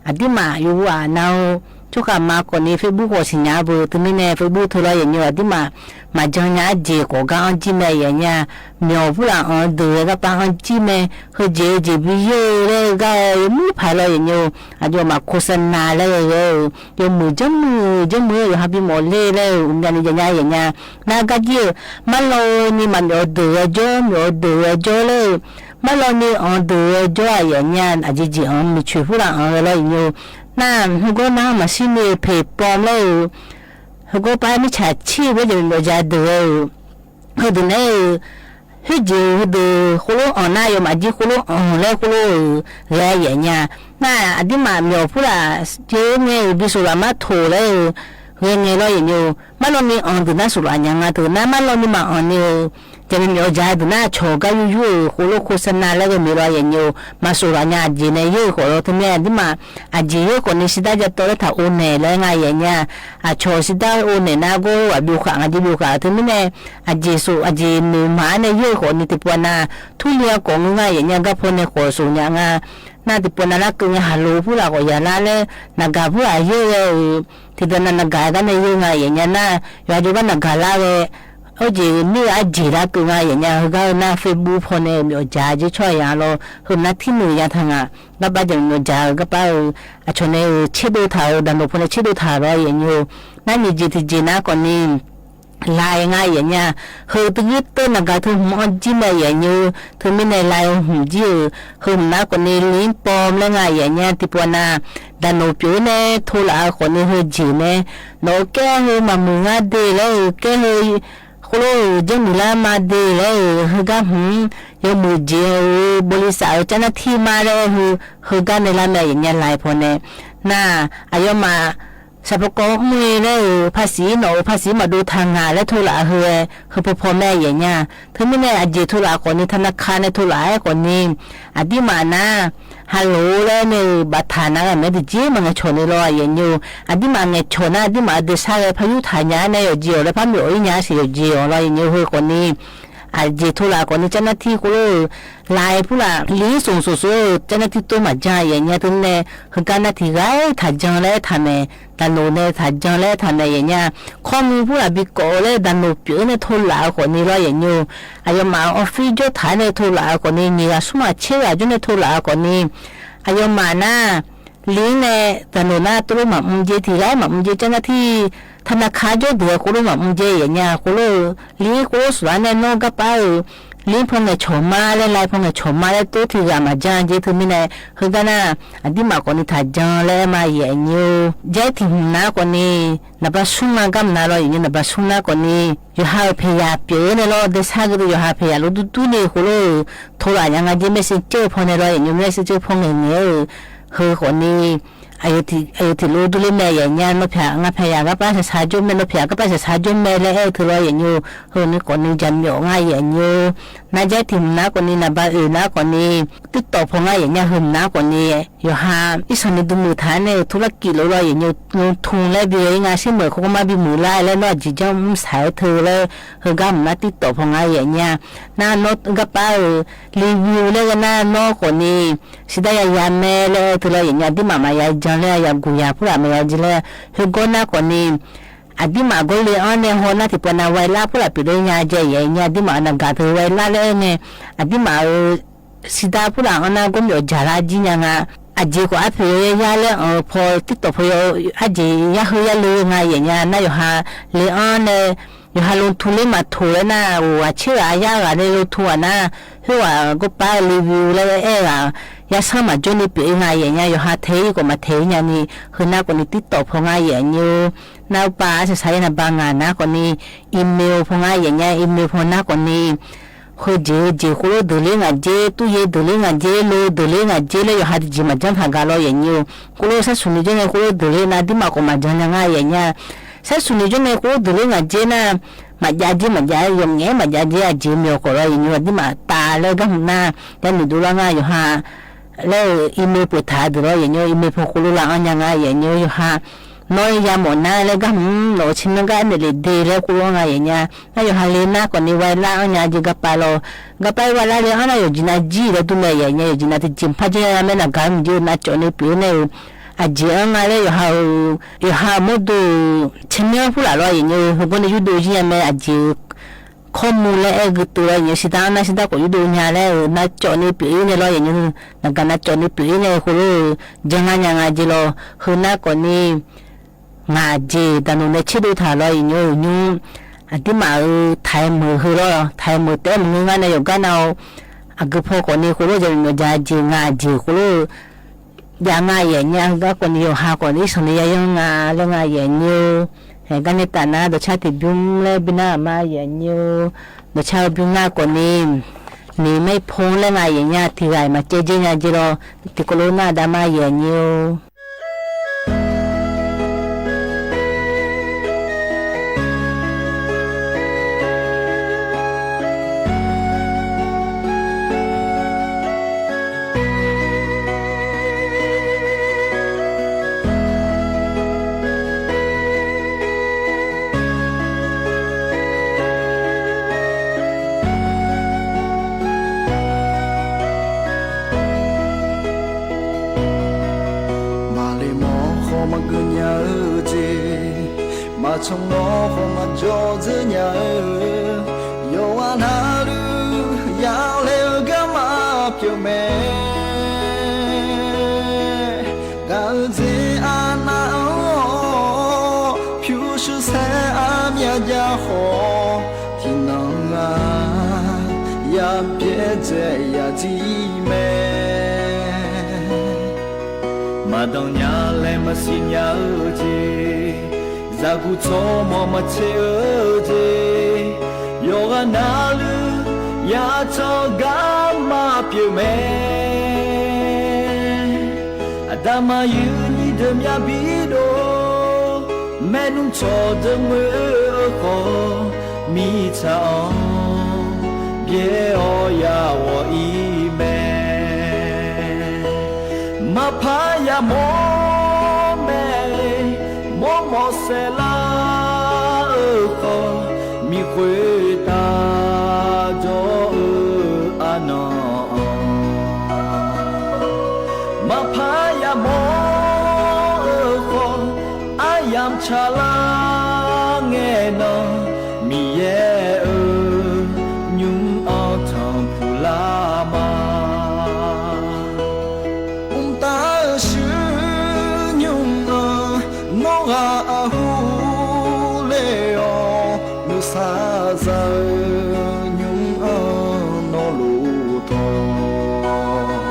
အဒ်မး ယိၤဝူအနၢ် ဆိဃာ်မၤကိးန့ၣ် Facebook ကိးစံၣ်ညါပူၤ တမံၤန့ၣ် Facebook တၢ်လီၤယဲၢ်ညါ အဒ်မး မၤကၠီညါ G ကိးဂၤအီၣ်ကၠံၣ်မ့ၢ်ယဲၢ်ညါ မ့ၢ်အီၣ်ဖုလၢ်အီၣ်ဒၢးဝဲ ကပၤအီၣ်ကၠံၣ်မ့ၢ် ဟဲ G G ပယီၤလၢဂၤယမုၢ်ဖးလီၤယဲၢ်ညါ အဒ်မး ခိၣ်စနါလၢဂၤ ယမုၢ်ကၠံၣ်မုၢ် ကၠံၣ်မုၢ် ယဟးဘံမီၢ်လ့လၢ အူညါန့ၣ်ယဲၢ်ညါယဲၢ်ညါ နၤဂၤကၠံၣ် မၤလီၤန့ၣ်မး မ့ၢ်အီၣ်ဒၢးဝဲကၠီ မ့ၢ်အီၣ်ဒၢးဝဲကၠီလၢ မၤလီၤန့ၣ်အီၣ်ဒၢးဝဲကၠီအယဲၢ်ညါ အ G G အီၣ် မ့ၢ်ဆူၣ်ဖုလၢ်အီၣ်ဝဲလီၤယဲၢ်ညါ နၤ ဟဲဂီၢ်နၤမၤဆံးန့ၣ် ဖဲးပိာ်လၢ ဟဲဂီၢ်ပၤမ့ၢ်ဆၣ်ဆံးဝဲ ယမ့ၢ်အီၣ်ယၤဒၢးဝဲ ဟဲဒုးနဲၣ် ဟဲ G ဟဲဒုး ဃိလိၣ်အီၣ်နၤ ယမၤကၠံၣ်ဃိလိၣ်အီၣ်လၢဃိလိၣ် ဂၤယဲၢ်ညါ နၤ အဒ်မး မ့ၢ်အီၣ်ဖုလၢ် ကၠ့န့ၣ် ဘံစူၤလၢ်မၤထိၣ်လၢ ဂဲၤငဲၤလီၤယဲၢ်ညါ မၤလီၤန့ၣ်အီၣ်ဒုးနၤ စူၤလီၤညါ ငါတၢ် နၤမၤလီၤန့ၣ်မၤအီၣ်န့ၣ် ယမ့ၢ်မ့ၢ်အီၣ်ယၤဒုးနၤ ဆီၣ်ဂၤယူၢ်ယူၢ် ဃိလိၣ်ခိၣ်စနါလၢဂၤမ့ၢ်လီၤယဲၢ်ညါ မၤစူၤလီၤညါ အ G န့ၣ် ယဲၢ်ဃီလီၤ တမံၤ အဒ်မး အ G ယဲၢ်ဃီန့ၣ် စံးတၢ်ယတီၢ်လၢထးအိၣ်န့ၣ်လၢငါယဲၢ်ညါ အဆီၣ်စံးတၢ်အိၣ်န့ၣ် နၤဂီၢ်ဝဲဘျုးဃာ် ငါကၠံၣ်ဘျုးဃာ် တမံၤန့ၣ် အ G စူၤ အ G မ့ၢ်မၤန့ၣ် ယဲၢ်ဃီန့ၣ် တံၢ်ပှၤနၤ ထူလံအကိးငါယဲၢ်ညါ ဂၤဖိန့ၣ်ဃီစူၤညါ နၤတံၢ်ပှၤနၤလၢကငါဟးလိာ်ဖုလၢ်ဂီၢ်ယၤလၢ်လၢ နၤဂၤဖုလၢ်ယဲၢ်ဂၤ တံၢ်တနၤ နၤဂၤဂၤန့ၣ်ယဲၢ်ငါယဲၢ်ညါ နၤ ယွၤဒိဘၣ်နၤဂၤလၢ်ဂၤ အိၣ်ကၠံၣ်မ့ၢ်အ G လၢကငါယဲၢ်ညါ ဟဲဂၤနၤ Facebook ဖိန့ၣ် မ့ၢ်အီၣ်ယၤကၠံၣ်ဆီယၤလီၤ ဟဲနၤထံၣ်မုၢ်ယၤထါငါ ကပၤယမ့ၢ်အီၣ်ယၤ ကပၤ အဆီၣ်န့ၣ် ဆ့ဒိၣ်ထး ဒၣ်နီၢ်ဖိန့ၣ် ဆ့ဒိၣ်ထးလီၤယဲၢ်ညါ နၤမ့ၢ် G တံၢ် G နၤကိးန့ၣ် လၢႆးငါယဲၢ်ညါ ဟို တဂုၢ်တနၢ်ဂၤ ထုးဟူၣ်အီၣ်ကၠံၣ်မးယဲၢ်ညို ထုးမ့ၢ်န့ၣ် လၢႆးဟူၣ်ကၠံၣ်ဧိၤ ဟို မနုၤကီးန့ၣ် လံပီၣ်မးလၢငါယဲၢ်ညါ တံၤပှၤနၢ် ဒၣ်နိၣ်ပျိန့ၣ် ထိလၢ်အကီးန့ၣ် ဟို ကၠ့ၣ်န့ၣ် နအိၣ်ကဲဟို မၤမုာ်ငါဒ်လဲၣ်ဧိၤ ကဲဟို ဃိလိ ယဲၢ်မုၢ်လၢမၤဒ်လဲၣ်ဧိၤ ဟိုဂၤမုာ် ယဲၢ်မုၢ်ကၠ့ၣ်ဧိၤ ဘရိษัทဧိၤ เจ้าหน้าที่မးလၢဟို ဟိုဂၤန့ၣ်လၢမ့ၢ်ယဲၢ်ညါ လၢၢ်ဖီန့ၣ် နၢ် အယီၤမး ဆၣ်ဖိကီၢ်မုၢ်လၢ ภาษี နအိၣ် ภาษี မၤဒိးထၢနၤလၢထိလၢ်အဟို ဟိုဖီဖီမ့ၢ်ယဲၢ်ညါ ထုးမ့ၢ်န့ၣ် အကၠ့ၣ်ထိလၢ်အကီးန့ၣ် ธนาคารန့ၣ် ထိလၢ်အကီးန့ၣ် အဒံးမးနၢ် ဟဲလိာ်လၢန့ၣ် ဘၣ်ထၢနၤ မ့ၢ်တကၠ့ၢ်မး ငဲၤဆီၣ်န့ၣ်လီၤ ယဲၢ်ညို အဒံးမး ငဲၤဆီၣ်နၢ် အဒံးမး အဒ့ဆါဂဲၤ ဖးယုၢ်ထၢညါန့ၣ် ယိၤကၠ့ၣ်အီၤလၢ ဖးမုၢ်အီၣ်အံၤညါစ့ၢ် ယိၤကၠ့ၣ်အီၤလီၤ ယဲၢ်ညို ဟိုကီးန့ၣ် အကၠ့ၣ်ထိလၢ်အကီးန့ၣ် เจ้าหน้าที่ ဃိလိ လၢၢ်ဖုလၢ် လံစိၤစိၤစိၤ เจ้าหน้าที่တိမၤကၠၢ် ယဲၢ်ညါ ထုးမ့ၢ်န့ၣ် ဟိုဂၤနၢ်ထံဂၤ ထၢကၠၢ်လၢထၢမ့ၢ် ဒၣ်နိၣ်န့ၣ် ထၢကၠၢ်လၢထၢမ့ၢ်ယဲၢ်ညါ ခီမူၣ်ဖုလၢ် ဘံကီးလၢ ဒၣ်နိၣ်ပျိန့ၣ် ထိလၢ်အကီးန့ၣ်လီၤ ယဲၢ်ညို အယီၤမး office ကၠိထၢန့ၣ် ထိလၢ်အကီးန့ၣ် နံၣ်ဂၤဆူမး ဆံဂၤကၠိန့ၣ် ထိလၢ်အကီးန့ၣ် အယီၤမးနၢ် လံန့ၣ် ဒၣ်နိၣ်နၢ် တိလိမၤမူကၠ့ ထံဂၤမၤမူကၠ့ เจ้าหน้าที่ ธนาคารကၠိဒုး ဃိလိမၤမူကၠ့ ယဲၢ်ညါ ဃိလိ လံဃိလိ စူၣ်လၢန့ၣ် နီၢ်ကပၤဧိၤ လံဖီငဲၤဆီၣ်မးလၢ လၢၢ်ဖီငဲၤဆီၣ်မးလၢ တိထံဂၤမၤကၠၢ်ကၠ့ ထုးမ့ၢ်န့ၣ် ဟိုဂၤနၢ် အဒံးမးကီးန့ၣ် ထၢကၠၢ်လၢမး ယဲၢ်ညို ယဲၢ်ထံၣ်မနုၤကီးန့ၣ် နဘၣ်ဆူၣ်နၢ်ကမနုၤလီၤ ယဲၢ်ညို နဘၣ်ဆူၣ်နၢ်ကီးန့ၣ် ယိၤဟၣ်ဖဲးယၤပျိန့ၣ်လီၤ ဒ့ဆါဂ့ၤဒီး ယိၤဟၣ်ဖဲးယၤလိၤဒူဒူန့ၣ် ဃိလိ ထိလၢ်ညါ ငါကၠ့ messenger ဖီန့ၣ်လီၤ ယဲၢ်ညို messenger ဖီငဲၤငဲၤဧိၤ ဟိုကီးန့ၣ် အယိၤထံၣ် အယိၤထံၣ်လိၤဒူလၢမ့ၢ်ယဲၢ်ညါ နီၢ်ဖဲး ငါဖဲးယၤကပၤစၢ်စၢ်ကၠိမ့ၢ် နီၢ်ဖဲးယၤကပၤစၢ်စၢ်ကၠိမ့ၢ်လၢအဲၣ်ထုးလီၤ ယဲၢ်ညို ဟိုန့ၣ်ကီးန့ၣ် ယၤမၠီၣ်ငါ ယဲၢ်ညို နၢ် ယဲၢ်ထံၣ်မနုၤကီးန့ၣ် နဘၣ်အုၣ်နၢ်ကီးန့ၣ် တိၣ်တီၣ်ဖီငါ ယဲၢ်ညါ ဟိုမနုၤကီးန့ၣ် ယိၤဟၣ် အံၤစၢ်န့ၣ် ဒုးမုာ်ထၢန့ၣ် ထိလၢကံၣ်လိၤလီၤ ယဲၢ်ညို လီၤထူလၢဘံၤ အံၤ ငါစံးမုာ် ခိၣ်ကမၣ်ဘံၤမုာ်လၢ်လၢနီၢ် အကၠံၣ်ကၠၢ် မုၢ်စၢ်ထုးလၢ ဟိုဂၤမနုၤတိၣ်တီၣ်ဖီငါ ယဲၢ်ညါ နၢ် နီၢ်ကပၤဧိၤ review လၢကနၣ်နီၢ်ကီးန့ၣ် စံးဒၣ်ယၤယၤမ့ၢ်လၢထုးလီၤ ယဲၢ်ညို အဒံးမးမး ယၤကၠၢ်လၢယၤကူၣ်ယၤဖုလၢ် မ့ၢ်ယၤကၠၢ်လၢ ဟိုကီးနၢ်ကီးန့ၣ် အဒံးမးကီးလၢအီၤန့ၣ် ဟိုနၢ်ထံၣ်ပှၤနၢ် ဝဲလၢ်ဖုလၢ်ပျိလၢညါကဲ ယဲၢ်ညို အဒံးမးနၢ်ဂၤထုးဝဲလၢ်လၢန့ၣ် အဒံးမးဧိၤ စံးဒၣ်ဖုလၢ်အီၤနၢ် ကိးမၠီၣ်ကၠၢ်လၢ်ကၠံၣ်ညါငါ အကၠ့ၣ်ကီးအဖဲးယၤလၢအဖီ တိၣ်တီၣ်ဖီယၤ အကၠ့ၣ်ယၤဟိယၤလိၤငါ ယဲၢ်ညို နၢ် ယိၤဟၣ် လၢအီၤန့ၣ် ယိၤဟၣ်လီၤထူလၢမၤထူလၢနၢ် အိၣ်ဝဲဆံဂၤယၤဂၤန့ၣ် လီၤထူအနၢ် ဟိုဝဲကပၤ review လၢအဲၣ်ဂၤ ယၤဆၢမၤကၠိန့ၣ်ပျိအံၤငါ ယဲၢ်ညို ယိၤဟၣ်ထဲအံၤကီး မၤထဲအံၤညါန့ၣ် ဟိုနၢ်ကီးန့ၣ် တိၣ်တီၣ်ဖီငါ ယဲၢ်ညို နၢ်ပၢ် စၢ်စၢ်ယဲၢ်နဘၣ်ငါနၢ်ကီးန့ၣ် email ဖီငါ ယဲၢ်ညို email ဖီနၢ်ကီးန့ၣ် ဟိုကၠ့ၣ်ကၠ့ၣ် ဃိလိ ဒုးလၢငါကၠ့ တူၢ်ယ့ၢ် ဒုးလၢငါကၠ့ လိၤ ဒုးလၢငါကၠ့လၢ ယိၤဟၣ်တကၠ့ၣ်မၤကၠၢ်ထၢၣ်ဂၤလီၤ ယဲၢ်ညို ဃိလိ စဲးစူၤနံၤကၠိန့ၣ် ဃိလိ ဒုးလၢနၢ် ဒ်မးကီး မၤကၠၢ်ညါငါ ယဲၢ်ညို စဲးစူၤနံၤကၠိန့ၣ် ဃိလိ ဒုးလၢငါကၠ့နၢ် မၤကၠၢ်ကၠ့ မၤကၠၢ် ယိၤငဲမၤကၠၢ်ကၠ့ အကၠ့ၣ်မၠီၣ်ကီးလီၤ ယဲၢ်ညို အဒ်မးတၢ်လၢကမၣ်နၢ် ယဲၢ်နုာ်ဒိလီၤငါ ယိၤဟၣ် လၢ email ပှဲၤထၢၣ်ဒုးလီၤ ယဲၢ်ညို email ဖီဃိလိလၢအီၤညါငါ ယဲၢ်ညို ယိၤဟၣ် နီၢ်ယၤမီၣ်နၢ်လၢကမၣ် နီၢ်ဆ့ၣ်နီၣ်ကၣ် အနဲၣ်လံာ်ဒ့လၢဃိလိငါ ယဲၢ်ညို နၢ် ယိၤဟၣ်လၢနၢ်ကီးန့ၣ် ဝဲလၢ်အီၤညါကၠ့ ကပၤလီၤ ကပၤဝဲလၢ်လၢအီၤနၢ် ယိၤကၠ့ၣ်နၢ်ကၠံၣ်လၢဒုးမ့ၢ် ယဲၢ်ညို ယိၤကၠ့ၣ်နၢ်တကၠ့ၣ်ဖးကၠ့ၣ် မ့ၢ်နၢ်ဂၤမုၢ်ကၠ့ၣ် နၢ်ကၠိန့ၣ်ပျိန့ၣ် အကၠ့ၣ်အီၤငါလၢ ယိၤဟၣ် ယိၤဟၣ်မ့ၢ်ဒိၣ် ဆ့ၣ်နီၣ်ဖုလၢ်လီၤ ယဲၢ်ညို ဟိုကီးန့ၣ် ယုၢ်ဒိၣ်ယဲၢ်မ့ၢ် အကၠ့ၣ် ခီမူလၢအဲၣ်ဂုာ်တုၤလီၤ ယဲၢ်ညို စံးတၢ်အီၤနၢ် စံးတၢ်ကီး ယုၢ်ဒိၣ်ညါလၢ နၢ်ကၠိန့ၣ်ပျိန့ၣ်လီၤ ယဲၢ်ညို နၢ်ဂၤ နၢ်ကၠိန့ၣ်ပျိန့ၣ် ဃိလိ ကၠ့ၣ်ငါညါငါကၠ့ၣ်လီၤ ဟိုနၢ်ကီးန့ၣ် ငါကၠ့ၣ် ဒၣ်နိၣ်န့ၣ် ဆ့ၣ်ဒိၣ်ထၢၣ်လီၤ ယဲၢ်ညို ညို အဒ်မးဧိၤ ထဲးမုာ်ဟိလီၤ ထဲးမုာ်တဲမုာ်ငါန့ၣ် ယိၤကၣ်နၢ် အကၢၣ်ဖီကီးန့ၣ် ဃိလိ ယဲၢ်ညို ယၤကၠ့ၣ် ငါကၠ့ၣ် ဃိလိ ယၤငါ ယဲၢ်ညို ဂၤကီးန့ၣ် ယိၤဟၣ်ကီးန့ၣ် အံၤစၢ်န့ၣ် ယၤယီၤငါလၢငါ ယဲၢ်ညို ဟဲကၣ်န့ၣ်တၢ်နၢ် ဒီးဆၣ်ထံၣ်ဘျုးလၢဘုနၢ်မး ယဲၢ်ညို ဒီးဆၣ်ဘျုးနၢ်ကီးန့ၣ် နံၤမ့ၢ်ဖီလၢငါ ယဲၢ်ညို ထံဂၤမၤကၠ့ၣ်ကၠ့ၣ်ညါကၠ့ၣ်လီၤ တံၤကလိနၢ်ဒါမး ယဲၢ်ညို မၤလ့မိၢ်ဃီမၤကၢၢ်ညါဧၢကၠ့ၣ်, မၤဆိမိၢ်ဃီမၤကၠီၣ်စၢၢ်ညါဧၢ, ယွၤနၤလူၤ ယၤလဲၤဂၤမၤပျိၢ်မဲာ်, ဂၤဧၢကၠ့ၣ်အနၢ်ဧၢ, ဖၠူစူဆဲအမံၤ ယါဃီ ထံၣ်နၢ် ယဘျဲၣ်စဲးယၤဒ်အံၤမ့ၢ် မၤတၢ်ညါလဲၣ် မၤစံၣ်ညါဧၢက့ၤ, စၢ်ကူၣ်ထီၣ်မီၤ မၤဆဲးဧၢက့ၤ, ယွၤအနၢ်လုၢ် ယၤထီၣ်ဂၤမးပျၢၤမ့ၢ် အတၢ်မၤယုၢ်နံၤဒိၣ်မးဘံၤဒိၣ်, မဲာ်နုံထီၣ်တမှဲ ဃီ မံဆၣ်အီၤ ဘျဲၣ်အီၤယၤဝီၤအံၤမ့ၢ် မၤဖးယၤ မိၢ်မဲာ် မိၢ်မိၢ်စဲးလါဧၢဃီ, မံဃုာ်တၢ် ဒီးအၢအနီၢ် မၤဖးယၤ မိၢ်ဧၢဃီ, အယမ်ဆၣ်လါ ငဲၢ်နီၢ် မံယဲၢ်ဧၢ ညုၣ်အီၣ်ထီၣ်ဖုလါမး တၢ်ဆူညုၣ်အီၣ် နီၢ်ဂၤအဟူးလ့ၤအီၤ, မုၢ်ဆါစၢ်ဧၢ ညုၣ်အီၣ်နီၢ်လိၣ်ထီၣ်,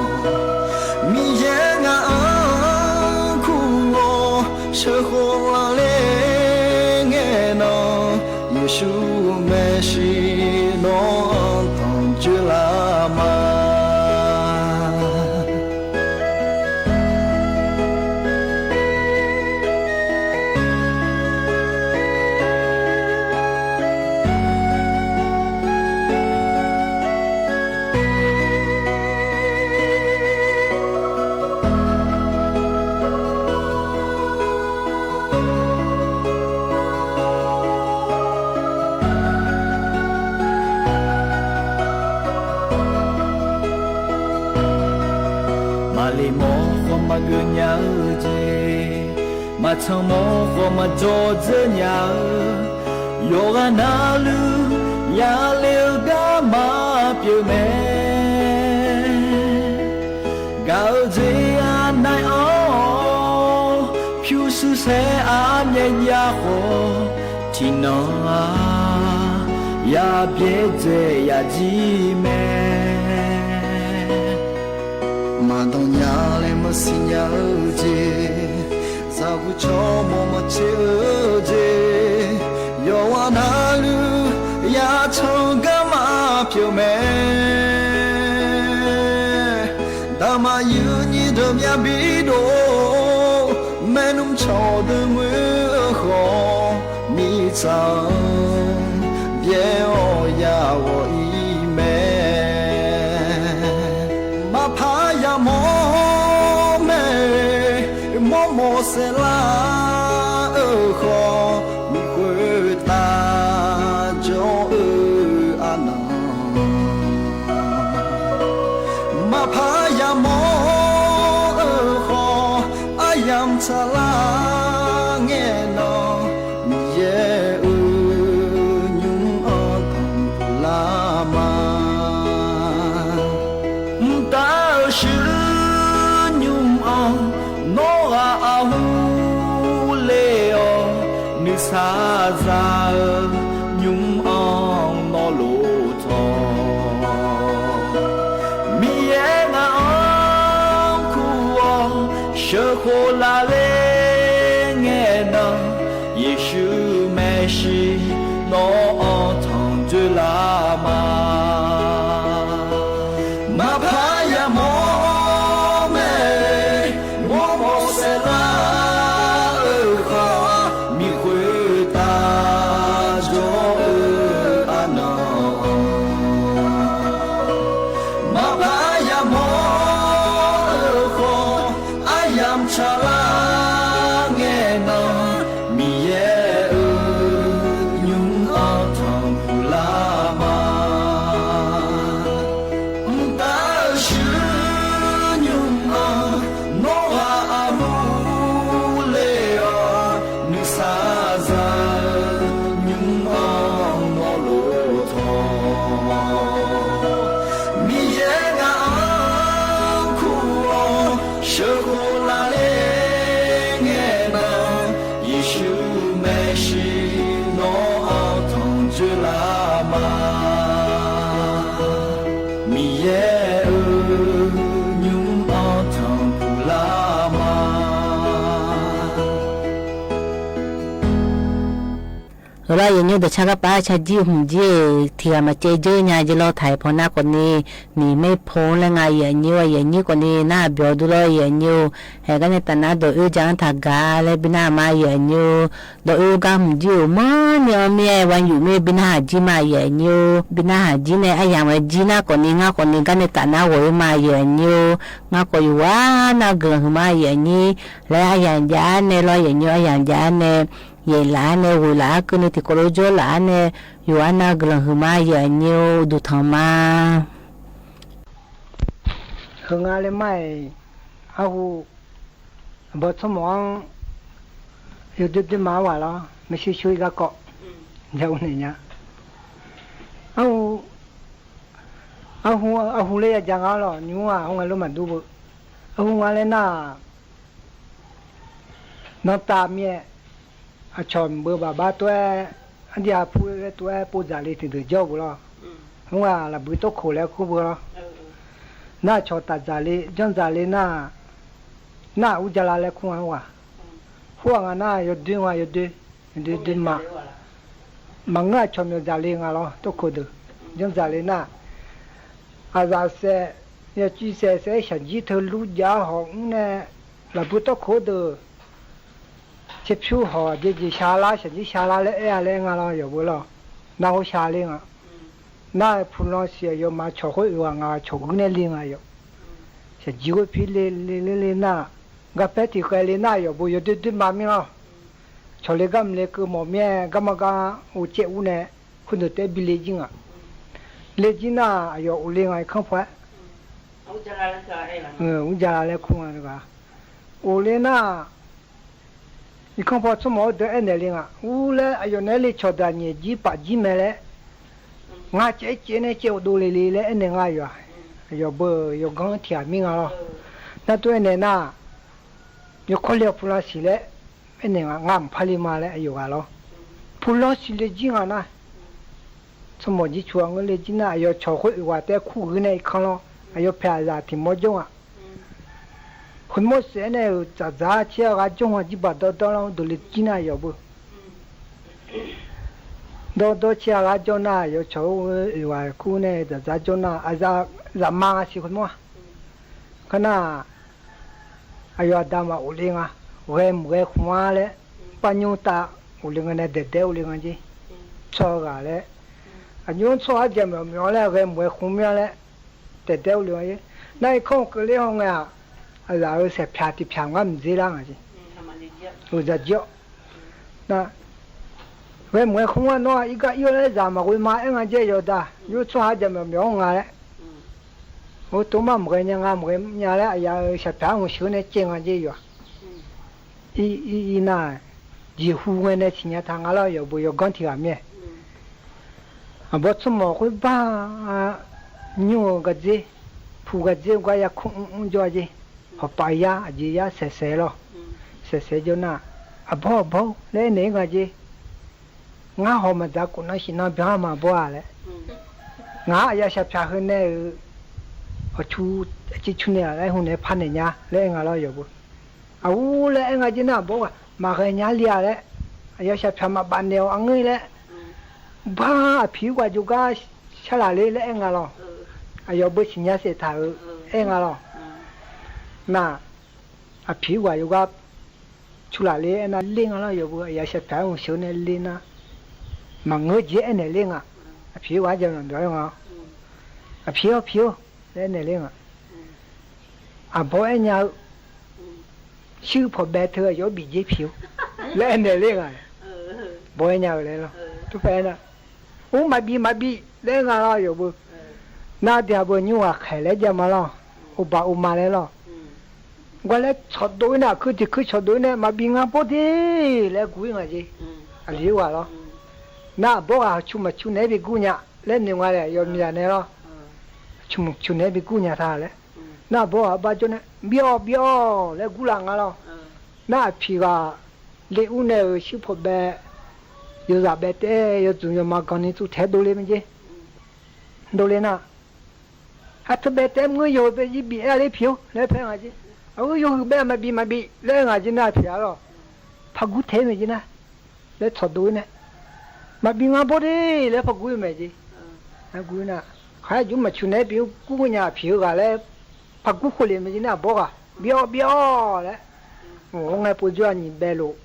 မံယဲၢ်ငါအၢၣ်ခူၣ်အီၤ, ဆၢဃိးလါလၢ ငဲၢ်နီၢ် ယ့ၣ်ၡူးမ့ၢ်စံၣ် နီၢ်အီၣ်ထီၣ်စၢၤလါမး မၤလ့မိၢ်ဃီ မၤဂၢၢ်ညါဧၢက့ၤ, မၤဆၢမိၢ်ဃီ မၤဒီသဒၢညါဧၢ, ယွၤအနၢ်လုၢ် ယၤလၢဂၤမးပျၢၤမ့ၢ် ကးဧၢ စ့အနၢ်အီၤ, ဖၠူစူစဲအါမံယါဃီ, ထံၣ်နီၢ်ဧါ ယဘျဲၣ်စဲးယၤဒ်အံၤမ့ၢ် မၤတၢ်ညါလဲၣ် မၤစံၣ်ညါဧၢက့ၤ, စၢ်ကူၣ်ထီၣ်မီၤ မၤဆဲးဧၢက့ၤ, ယွၤအနၢ်လုၢ် ယၤထီၣ်ဂၤမးပျၢၤမ့ၢ် တၢ်မၤယုၢ်နံၤဒိၣ်မးဘံၤဒိၣ်, မဲာ်နုံထီၣ်တမှဲဃီ, မံဆၣ် ဘျဲၣ်အီၤယၤဝီၤအံၤမ့ၢ် မၤဖးယၤ မိၢ်မဲာ် မိၢ်မိၢ်စဲးလါဧၢဃီ, မံဃုာ်တၢ် ကၠီအၢအနီၢ် မၤဖးယၤ မိၢ်ဧၢဃီ, အယမ်ဆၣ်လါ ငဲၢ်နီၢ် မံယဲၢ်ဧၢ ညုၣ်အီၣ်ထီၣ်ဖုလါမး တၢ်ဆူညုၣ်အီၣ် နီၢ်ဂၤအဟူးလ့ၤအီၤ, မုၢ်ဆါစၢ်ဧၢ ညုၣ်အီၣ်နီၢ်လိၣ်ထီၣ်, မံယဲၢ်ငါအၢၣ်ခူၣ်အီၤ, ဆၢဃိးလါလၢ ငဲၢ်နီၢ် ယ့ၣ်ၡူးမ့ၢ်စံၣ် နီၢ်အီၣ်ထီၣ်စၢၤလါမး မၤဖးယၤ မိၢ်မဲာ် မိၢ်မိၢ်စဲးလါဧၢဃီ, မံဃုာ်တၢ် ကၠီအၢအနီၢ် မၤဖးယၤ မိၢ်ဧၢဃီ, အယမ်ဆၣ်လါ ငဲၢ်နီၢ် မံယဲၢ်ဧၢ ညုၣ်အီၣ်ထီၣ်ဖုလါမး တၢ်ဆူညုၣ်အီၣ် နီၢ်ဂၤအဟူးလ့ၤအီၤ, မုၢ်ဆါစၢ်ဧၢ ညုၣ်အီၣ်နီၢ်လိၣ်ထီၣ်, မံယဲၢ်ငါအၢၣ်ခူၣ်အီၤ, ဆၢဃိးလါလၢ ငဲၢ်နီၢ် ယ့ၣ်ၡူးမ့ၢ်စံၣ် နီၢ်အီၣ် အၢ လီၤ ယိာ်ညိ ဒီးဆါကပာ် ဆါကၠီမုၢ်ကၠီ ထံၣ်ဂၤမၤစဲကၠီညါကၠီလီၤ ထၢၣ်ဖီနၤကီးန့ၣ် နံၣ်မ့ၢ်ဖီလဲၣ် ယိာ်ညိ ယိာ်ညိကီးန့ၣ် နၢ်ဘျီဒုလီၤ ယိာ်ညိ ဟဲကန့ၣ်တၢ်နါဒီးအၢ ကၠီထၣ်ဂၤလၢ ဘံၣ်နၢ်မါ ယိာ်ညိ ဒီးအၢ ကၠီမုၢ်ကၠီ မ့ၢ်န့ၣ်အီၤမ့ၢ် ဝါယူၣ်မ့ၢ် ဘံၣ်နၢ်ဟးကၠီမး ယိာ်ညိ ဘံၣ်နၢ်ဟးကၠီန့ၣ် အယၣ်ဝဲကၠီနၢ်ကီးန့ၣ် ငါကီးန့ၣ် ကန့ၣ်တၢ်နါဂီၤအံၤမး ယိာ်ညိ ငါကီးယဝၤနၢ်ကလၢၤဟုမး ယိာ်ညိ လၢအယၣ်ကၠီန့ၣ်လီၤ ယိာ်ညိ အယၣ်ကၠီန့ၣ် ယဲၢ်လၢ်န့ၣ် ဝဲၢ်လၢ် အကုၢ်န့ၣ် တံၤကီးလိကၠီလၢ်န့ၣ် ယဝၤနၢ်ကလၢၤဟုမး ယိာ်ညိ ဒုးထီၣ်မး ဟဲ ငါလၢမး အဟူ အဘီဆိကမိၣ် ယိာ်ဒုးဒုးမၤဝဲလီၤ မ့ၢ်ဆူၣ်ဆူၣ်အံၤကီး ယအိၣ်န့ၣ်ညါ အဟူ အဟူ အဟူလၢယကၠီလီၤ ညိဝဲ ဟိုငါလိမၤဒူဘၣ် အဟူငါလၢနၢ် နီၢ်တၢ်မ့ၢ် အဆီၣ်ဘၢဘၣ်ဘၣ်တွဲ အဒံၣ်အဖုတွဲ ပိာ်စၢ်လ့ၤတဒုးကၠီဘၣ်လီၤ ဟိုဝဲလၢဘုတီၢ်ခိၣ်လၢခူဘၣ်လီၤ နၢ်ဆီၣ်တၢ်စၢ်လ့ၤ ကၠီစၢ်လ့ၤနၢ် နၢ်အူကၠီလၢခူဝဲ ဟိုဝဲ ဟိုဝဲငါနၢ် ယိာ်ဒုးဝဲ ယိာ်ဒုး ယိာ်ဒုးဒုးမၤ မၤငၢၢ်ဆီၣ်မၠီၣ်စၢ်လ့ၤငါလီၤ တီၢ်ခိၣ်ဒုး ကၠီစၢ်လ့ၤနၢ် အစၢ်စဲး ယစံးစဲးစဲး ဆၣ်ကၠံထၢလူၤယၤဟီၣ်အူန့ၣ် လၢဘုတီၢ်ခိၣ်ဒုး ဆ့ဖၠူဟီၣ် ယဲယဲဆါလါ ဆၣ်ကၠံဆါလါလၢအဲၣ်အလၢငါလီၤ ယိာ်ဘၣ်လီၤ နၢ်ဟိုဆါလ့ၤငါ နၢ်ဖူလီၤစံး ယိာ်မၤဆီၣ်ဃုအ့ၣ်ဝဲ ငါဆီၣ်ဃုန့ၣ်လ့ၤငါယိာ် ဆၣ်ကၠံဝဲဖဲလ့ၤလ့ၤလ့ၤလ့ၤနၢ် ဂၤပဲတံၢ်ဃဲလ့ၤနၢ် ယိာ်ဘၣ် ယိာ်ဒုးဒုးမၤမ့ၢ်လီၤ ဆီၣ်လ့ၤဂၤမုၢ်လ့ၤကမီၤမ့ၢ် ဂၤမၤဂၤအိၣ်ကဲအူန့ၣ် ခိၣ်ဒုးတဲဘံလ့ၤကၠံငါ လ့ၤကၠံနၢ် အယိာ်အိၣ်လ့ၤငါ ယခီၣ်ဖီ အူကၠီလၢခူဝဲတဂၤ အိၣ်လ့ၤနၢ် ယခီၣ်ဖီဆိကမိၣ်ဒီးအဲၣ်နဲၣ်လ့ၤငါ အူလၢအယိာ်နဲလ့ၤဆီၣ်ဒီးညဲၣ်ကၠံပာ်ကၠံမဲာ်လဲၣ် ငါကဲကဲန့ၣ် ကဲအိၣ်ဒိၣ်လ့ၤလ့ၤလၢအဲၣ်နဲၣ်ငါယွၤ ယိာ်ဘၣ် ယိာ်ကီထံၣ်မ့ၢ်ငါလီၤ နၢ်တအဲၣ်နဲၣ်နၢ် ယိာ်ခီလ့ၤဖူလီၤစံးလၢ အဲၣ်နဲၣ်ငါ ငါမဖါလံမၤလၢအယိာ်ဂၤလီၤ ဖူလီၤစံးလ့ၤကၠံဂၤနၢ် ဆိကမိၣ်ကၠံဆူၣ်အငိုၢ်လ့ၤကၠံနၢ် အယိာ်ဆီၣ်ဃုအ့ၣ်ဝဲတဲခူၣ်ဂုၤန့ၣ် ယခီလီၤ အယိာ်ဖဲအလၢ်ထံၣ်မီကၠိၣ်ဧါ ဃုမိၣ်စဲးန့ၣ် တၢ်စၢဆံအဂၤကၠိၣ်ဟီၣ်ကၠံဘၣ်ဒီဒီလီၤ ဒိၣ်လ့ၤကၠံနၢ်ယိာ်ဘၣ် ဒီဒီဆံအဂၤကၠိၣ်နၢ် ယိာ်ဆီၣ်ဃုအ့ၣ်ဝဲခူၣ်န့ၣ် တၢ်စၢကၠိၣ်နၢ် အစၢမၤဂၤစံးဃုမိၣ် ခနၣ် အယွၤဒၣ်မၤအိၣ်လ့ၤငါ ဂဲၤမုာ်ဂဲၤခွါလၢ ပှၤညိတၢ်အိၣ်လ့ၤငါန့ၣ် ဒဲးဒဲးအိၣ်လ့ၤငါက့ၤ ဆီၣ်ဂၤလၢ အညိဆီၣ်ဟးကဲမီၤမီၤလၢ ဂဲၤမုာ်ဂဲၤခွါမ့ၢ်လၢ ဒဲးဒဲးအိၣ်လ့ၤငါက့ၤ နၢ်အံၤခီၣ်ကလ့ဟီၣ်ငါ အစၢ်ဧၢ စဲးဖျါတံၢ်ဖျါငါမ့ၢ်စ့လၢငါက့ၤ အိၣ်စၢကၠိၣ် ဂဲၤမုာ်ဂဲၤခွါနီၢ် အံၤကါအံၤလၢစၢ်မၤဝဲမၤအဲၣ်ငါက့ၤယိာ်ဒၣ် ယိၤဆီၣ်ဟးကဲမီၤမီၤငါလၢ အိၣ်တိမးမုာ်ဂဲၤညါ ငါမုာ်ဂဲၤညါလၢ အယၤဧၢ စဲးဖျါအိၣ်ဆှၢန့ၣ် ကဲငါက့ၤယွၤ အံၤ အံၤ အံၤနၢ် ယဟူဝဲန့ၣ် ဆံးညါထါငါလီၤ ယိာ်ဘၣ် ယိာ်ကီထံၣ်ဂၤမ့ၢ် အဘီဆိကမိၣ်ဃုဘၣ် ညိၣ်ဂၤစ့ ဖူဂၤစ့ ကွၢ်ယၤခူၣ်အူအူကၠီက့ၤ ဟီၣ်ပာ်ယါ အယံၤယါ စဲးစဲးလီၤ စဲးစဲးကၠိၣ်နၢ် အဘီအဘီ လၢအဲၣ်နဲၣ်ဂၤက့ၤ ငါဟီၣ်မၤသးကိးနီၢ်ဟံၣ်နီၢ်ဘီမၤဘီဧါလဲၣ် ငါအယၤစဲးဖျါဟၢန့ၣ်ဧၢ အဆူၣ် အဆူၣ်ဆူၣ်န့ၣ် လၢဟူန့ၣ်ဖးန့ၣ်ညါ လၢအဲၣ်ငါလီၤ ယိာ်ဘၣ် အအူလၢအဲၣ်ငါက့ၤနၢ်ဘီဧါ မၤဂဲၤညါလံဧါလဲၣ် အယၤစဲးဖျါမၤဘၣ်န့ၢ်အီၤအငိုၢ်လဲၣ် ဘၣ်အဖံးဝဲယိၤကါ ဆါလၢ်လ့ လၢအဲၣ်ငါလီၤ အယိာ်ဘၣ်ဆံးညါစဲးထါဧၢ အဲၣ်ငါလီၤ နၢ် အဖံးဝဲယိၤကါ ဆူၣ်လၢ်လ့ အဲၣ်နၢ်လ့ငါလီၤ ယိာ်ဘၣ် အယၤစဲးဖျါအိၣ်ဆှၢန့ၣ်လ့နၢ် မၤငၢၢ်က့ၤအဲၣ်နဲၣ်လ့ငါ အဖံးဝဲယိၤနီၢ်ဒီးအဲၣ်ငါ အဖံးဧၢ ဖံးဧၢ လၢအဲၣ်နဲၣ်လ့ငါ အဘီအဲၣ်ညါဧၢ ဆူၣ်ဖီၣ်ဘဲထၢ ယိၤဘံၣ်က့ၤဖံးဧၢ လၢအဲၣ်နဲၣ်လ့ဂၤ ဘီအဲၣ်ညါဧၢလဲၣ်လီၤ တဖဲနၢ် အိၣ်မၤဘံၣ်မၤဘံၣ် လၢအဲၣ်ငါလီၤ ယိာ်ဘၣ် နၢ်ဒၣ်ဘၣ်ညိၣ်ဧါ ခဲလၢာ်ယဲမးလီၤ အိၣ်ဘၣ်အိၣ်မးလဲၣ်လီၤ ကွၢ်လၢဆီၣ်ဒိၣ်အံၤန့ၣ် အခုၣ်တံၢ်ခုၣ်ဆီၣ်ဒိၣ်အံၤန့ၣ် မၤဘံၣ်ငါဖိဒ်လဲၣ် ကူၣ်အံၤငါက့ၤ အလံဝဲလီၤ နၢ်ဘီဧါ ဆူၣ်မးဆူၣ်န့ၣ်ဘံၣ်ကူၣ်ညါ လၢန့ၣ်ဝဲလဲၣ် ယိၤမံၤယၤန့ၣ်လီၤ ဆူၣ်မးဆူၣ်န့ၣ်ဘံၣ်ကူၣ်ညါထါလဲၣ် နၢ်ဘီဧါ ဘၣ်ကၠိၣ်န့ၣ် ဘံၣ်အီၤ ဘံၣ်အီၤ လၢကူၣ်လၢ်ငါလီၤ နၢ်အဖံးဂၤ လ့အူန့ၣ်ဧၢ ဆူၣ်ဖီၣ်ဘဲ ယိၤစၢ်ဘဲတဲ ယိၤသူၣ်ယိၤမၤကီၤနံၤသူထဲဒိၣ်လ့မ့ၢ်က့ၤ ဒိၣ်လ့နၢ် ဟဲထၢၣ်ဘဲတဲမုၢ်ယိၤဘဲယံၤဘံၣ်အဲၣ်လ့ဖံးဧၢ လၢဖဲငါက့ၤ အဝဲယိၤဟုၣ်ဘဲမၤဘံၣ်မၤဘံၣ် လၢငါက့ၤနၢ်ဖံးဧါလီၤ ဖးကူထဲမ့ၢ်က့ၤနၢ် လၢဆီၣ်ဒိၣ်အံၤန့ၣ် မၤဘံငါဘိဒၣ်လဲၣ် ပာ်ကူမဲာ်က့ၤ, ပာ်ကူနၤ, ခါယုမၤဆူၣ်နဲပံၤ ကူကညးအဖံးဧါလဲၣ်, ပာ်ကူဃိလ့ၣ်မဲာ်က့ၤန့ၣ် အဘီဂၤ, ဘံအီၤ ဘံအီၤလဲၣ်, အိၣ်ငဲပိာ်ယွၤနံၤဘဲလိာ်,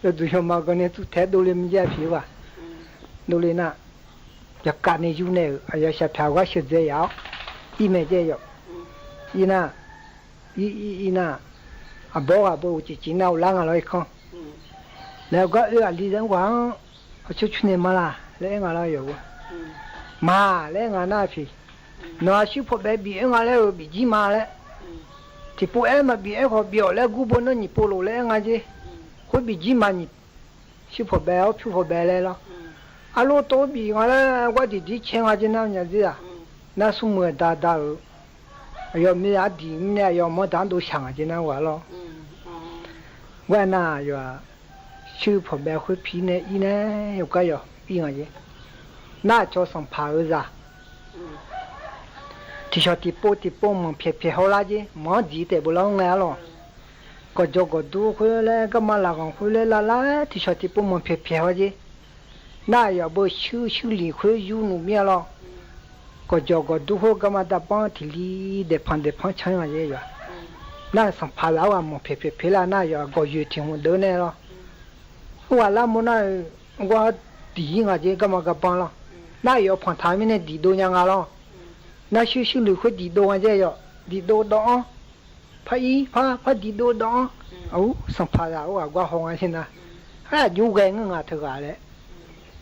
ယဒုးယမၤကန့ၣ် သူထဲဒိလ့ၣ်မဲာ်က့ၤအဖံးဧါ, ဒိလ့ၣ်နၤ, ယကးန့ၣ်ယူၢ်န့ၣ်ဧၢ, အယီၤရှဲးဖျါဝဲဆှၢၣ်ဒဲယၤ, အံၤမဲာ်က့ၤယီၤ, အံၤနၤ, အံၤ အံၤ အံၤနၤ, အဘီဂၤဘၣ်အိၣ်ကံကံနၤ အိၣ်လၢငါလီၤအံၤခီ, လဲၤကွၢ်အၢအလံၤသ့ၣ်ဝဲ, အဆိဆိန့ၣ်မၤလၢ် လဲၤအဲၣ်ငါလီၤယီၤဝဲ, မၤ လဲၤအဲၣ်ငါနၤအဖံး, နီၢ်အစုဖီၣ်ဘဲဘံၣ်အဲၣ်ငါလဲၣ်ဧၢ ဘံၣ်ကံမးလဲၣ်, ထံၣ်ပိအဲၣ်မၤဘံၣ်အဲၣ်ဃီ ဘံၣ်အီၤလၢအကူဘိနီၢ်နံၣ်ပိာ်လိာ် လဲၤအဲၣ်ငါက့ၤ, ဃိဘံၣ်ကံမးနံၣ် စုဖီၣ်ဘဲ အီၣ်စုဖီၣ်ဘဲလဲၣ်လီၤ, အလိၣ်တိဘံၣ်ငါလၢ ကွၢ်ဒံးဒ်ဆဲးငါက့ၤနၤ ညါဒ်ဧါ, နၤဆူမဲာ်ဒၣ်ဒၣ်ဧၢ, အယီၤမ့ၢ်အဒံးမ့ၢ်န့ၣ် အယီၤမီတၢ်ဒိဆံးငါက့ၤနၤဝဲလီၤ, ဝဲနၤယွၤ, စုဖီၣ်ဘဲဃုဖံးန့ၣ်အံၤန့ၣ် ယကွၢ်ယီၤအံၤငါက့ၤ, နၤဆီၣ်သံၣ်ဖးဧၢစၢ် ထံၣ်ဆီၣ်ထံၣ်ပိာ်ထံၣ်ပိာ် မီၢ်ဖျဲးဖျဲးဟီလၢက့ၤ မီၢ်ဒံးတဲာ်ဘိလီၤ ငဲလီၤ, ကီၢ်ကၠီၣ်ကီၢ်ဒူဃုလၢ ကမၤလၤဂီၤဃုလၢ လၢ်လၢ် ထံၣ်ဆီၣ်ထံၣ်ပိာ် မီၢ်ဖျဲးဖျဲးဟီက့ၤ, နၤယွၤဘၣ် ဆှုဆှုလံၤဃုယူၢ်နုာ်မ့ၢ်လီၤ, ကီၢ်ကၠီၣ်ကီၢ်ဒူဃု ကမၤတၢ်ပီထံၣ်လံ ဒဲးဖးဒဲးဖးဆၢဂၤက့ၤယွၤ, နၤသံၣ်ဖးလၢအဝဲ မီၢ်ဖျဲးဖျဲးဖျဲးလၢ် နၤယွၤ ကီၢ်ယဲၢ်ထံၣ်မူဒၢနဲလီၤ, အိၣ်ဝဲလၢမိၢ်နၤ ကွၢ်ဒံးဂၤက့ၤ ကမၤကပၤလီၤ, နၤယွၤဖီၣ်ထါမ့ၢ်န့ၣ် ဒံးဒိညါဂၤလီၤ, နၤဆှုဆှုလံၤဃုဒံးဒိဂၤက့ၤယွၤ, ဒံးဒိဒီးအီၤ ဖးအံၤဖး ဖးဒံးဒိဒီးအီၤ, အအိၣ်သံၣ်ဖးလၢ် အိၣ်အကွၢ်ဟီၣ်ဂၤဆ့ၣ်နၤ, ဟဲယိၤဂဲၤငၢၢ်ငါတဂၤလဲၣ်,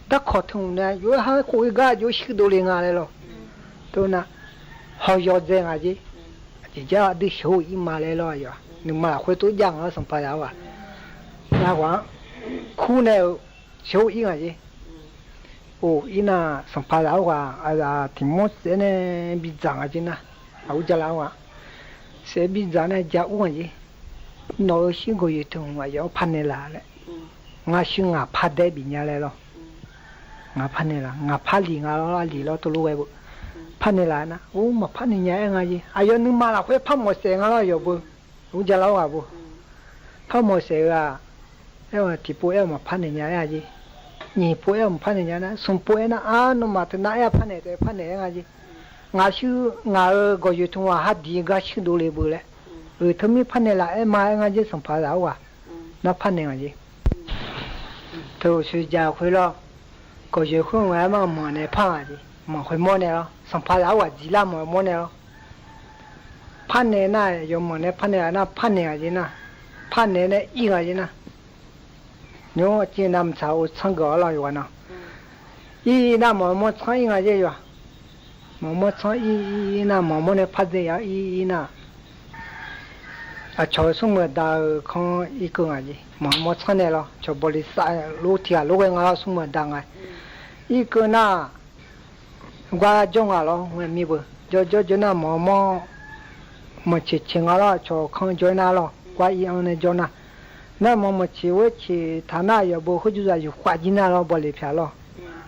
တၢ်ခိးထူၣ်န့ၣ် ယိၤဟဲဃိးအံၤဂၤ ယိၤဆှုဒိလ့ၤငါလဲၣ်လီၤ, တိၢ်နၤ, ဟီၣ်ယီၤဒဲးဂၤက့ၤ, အကကဲအဒုးဆှိအံၤမၤလဲၣ်လီၤယွၤ, နမၤလၢ်ဃုတိၢ်ယၢ်ဂၤလီၤ သံၣ်ဖးလၢ်ဝဲ, နကွၢ် ခူန့ၣ် ဆှိအံၤဂၤက့ၤ, အိၣ်အံၤနၤ သံၣ်ဖးလၢ်ဝဲ, အဒၣ်ထံၣ်မိၢ်စဲးန့ၣ် ဘံၣ်စၢ်ဂၤက့ၤနၤ, အအူကၠၢ်လၢ်ဝဲ, စဲးဘံၣ်စၢ်န့ၣ် ကၠၢ်အူဂၤက့ၤ, နီၢ်ဧၢ ဆှုကီၢ်ယဲၢ်ထံၣ်မူ ယွၤဖးန့ၢ်လၢ်လဲၣ်, ငါဆှုငါဖးဒဲးဘံၣ်ညါလဲၣ်လီၤ, ငါဖးန့ၢ်လၢ် ငါဖးလံာ်ငါလီၤ အလံာ်လီၤ တလိၣ်ဝဲဘၣ်, ဖးန့ၢ်လၢ်နၤ, အိၣ် မၤဖးန့ၢ်ညါအဲၣ်ဂၤက့ၤ, အယွၤ နမၤလၢ်ဃုဖးမီၢ်စဲးဂၤလီၤယွၤဘၣ်, အအူကၠၢ်လၢ်ဝဲဘၣ်, ဖးမီၢ်စဲးဂၤ အဲၣ်ဝဲထံၣ်ပိာ်အဲၣ်မၤဖးန့ၢ်ညါအဲၣ်ဂၤက့ၤ, ညံၣ်ပိာ်အဲၣ်မၤဖးန့ၢ်ညါနၤ, ဆူးပိာ်အဲၣ်နၤ, အါ နမၤတနၤအဲၣ်ဖးန့ၢ် တဖးန့ၢ်အဲၣ်ဂၤက့ၤ, ငါဆှု ငါဧၢ ကီၢ်ယဲၢ်ထံၣ်ဝဲ ဟးဒံးဂၤဆှုဒိလ့ၤဘၣ်လဲၣ်, အၢ ထၢမ့ၢ်ဖးန့ၢ်လၢ်အဲၣ်မၤအဲၣ်ဂၤက့ၤ သံၣ်ဖးလၢ်ဝဲ, နဖးန့ၢ်ဂၤက့ၤ ထူၣ်ဆူကၠၢ်ဃုလီၤ, ကီၢ်ယဲၢ်ဃုဝဲမၤ မီၢ်န့ၣ်ဖးဂၤက့ၤ, မီၢ်ဃုမိၢ်န့ၣ်လီၤ, သံၣ်ဖးလၢ်ဝဲ ဒ်လၢမီၢ်မိၢ်န့ၣ်လီၤ, ဖးန့ၢ်နၤ ယမီၢ်န့ၣ် ဖးန့ၢ်လၢ်နၤ ဖးန့ၢ်ဂၤက့ၤနၤ, ဖးန့ၢ်န့ၣ်အံၤဂၤက့ၤနၤ, ညိအက့ၤနၤ မဆါအိၣ်ဆၢကီးလီၤ ယွၤနီၤ, အံၤနၤ မီၢ်မိၢ်ဆၢအံၤဂၤက့ၤယွၤ, မီၢ်မိၢ်ဆၢအံၤ အံၤနၤ မီၢ်မိၢ်န့ၣ် ဖးဒဲးယၤအံၤ အံၤနၤ အဆီၣ်ဆူမဲာ်ဒၣ်ခီအံၤကဂၤက့ၤ, မီၢ်မိၢ်ဆၢန့ၣ်လီၤ, ဆီၣ်ဘီလ့ၤသးလိထံဂၤလိဝဲငါလီၤ ဆူမဲာ်ဒၣ်ဂၤ, အံၤကနၤ ကွၢ်ကၠီဂၤလီၤ ဝဲမ့ၢ်ဘၣ်, ကၠီကၠီကၠီနၤ မီၢ်မိၢ် မီၢ်ဆံးဆံးဂၤလီၤ, ဆီၣ်ခီကၠီနၤလီၤ, ကွၢ်အံၤအီၤန့ၣ်ကၠီနၤ, နမီၢ်မီၢ်ဆံးဝဲဆံးထးနၤ ယဘိဃုကၠူဇာ ယူၢ်ဃာ်ကၠီနၤလီၤ ဘီလ့ၤဖၠၣ်လီၤ,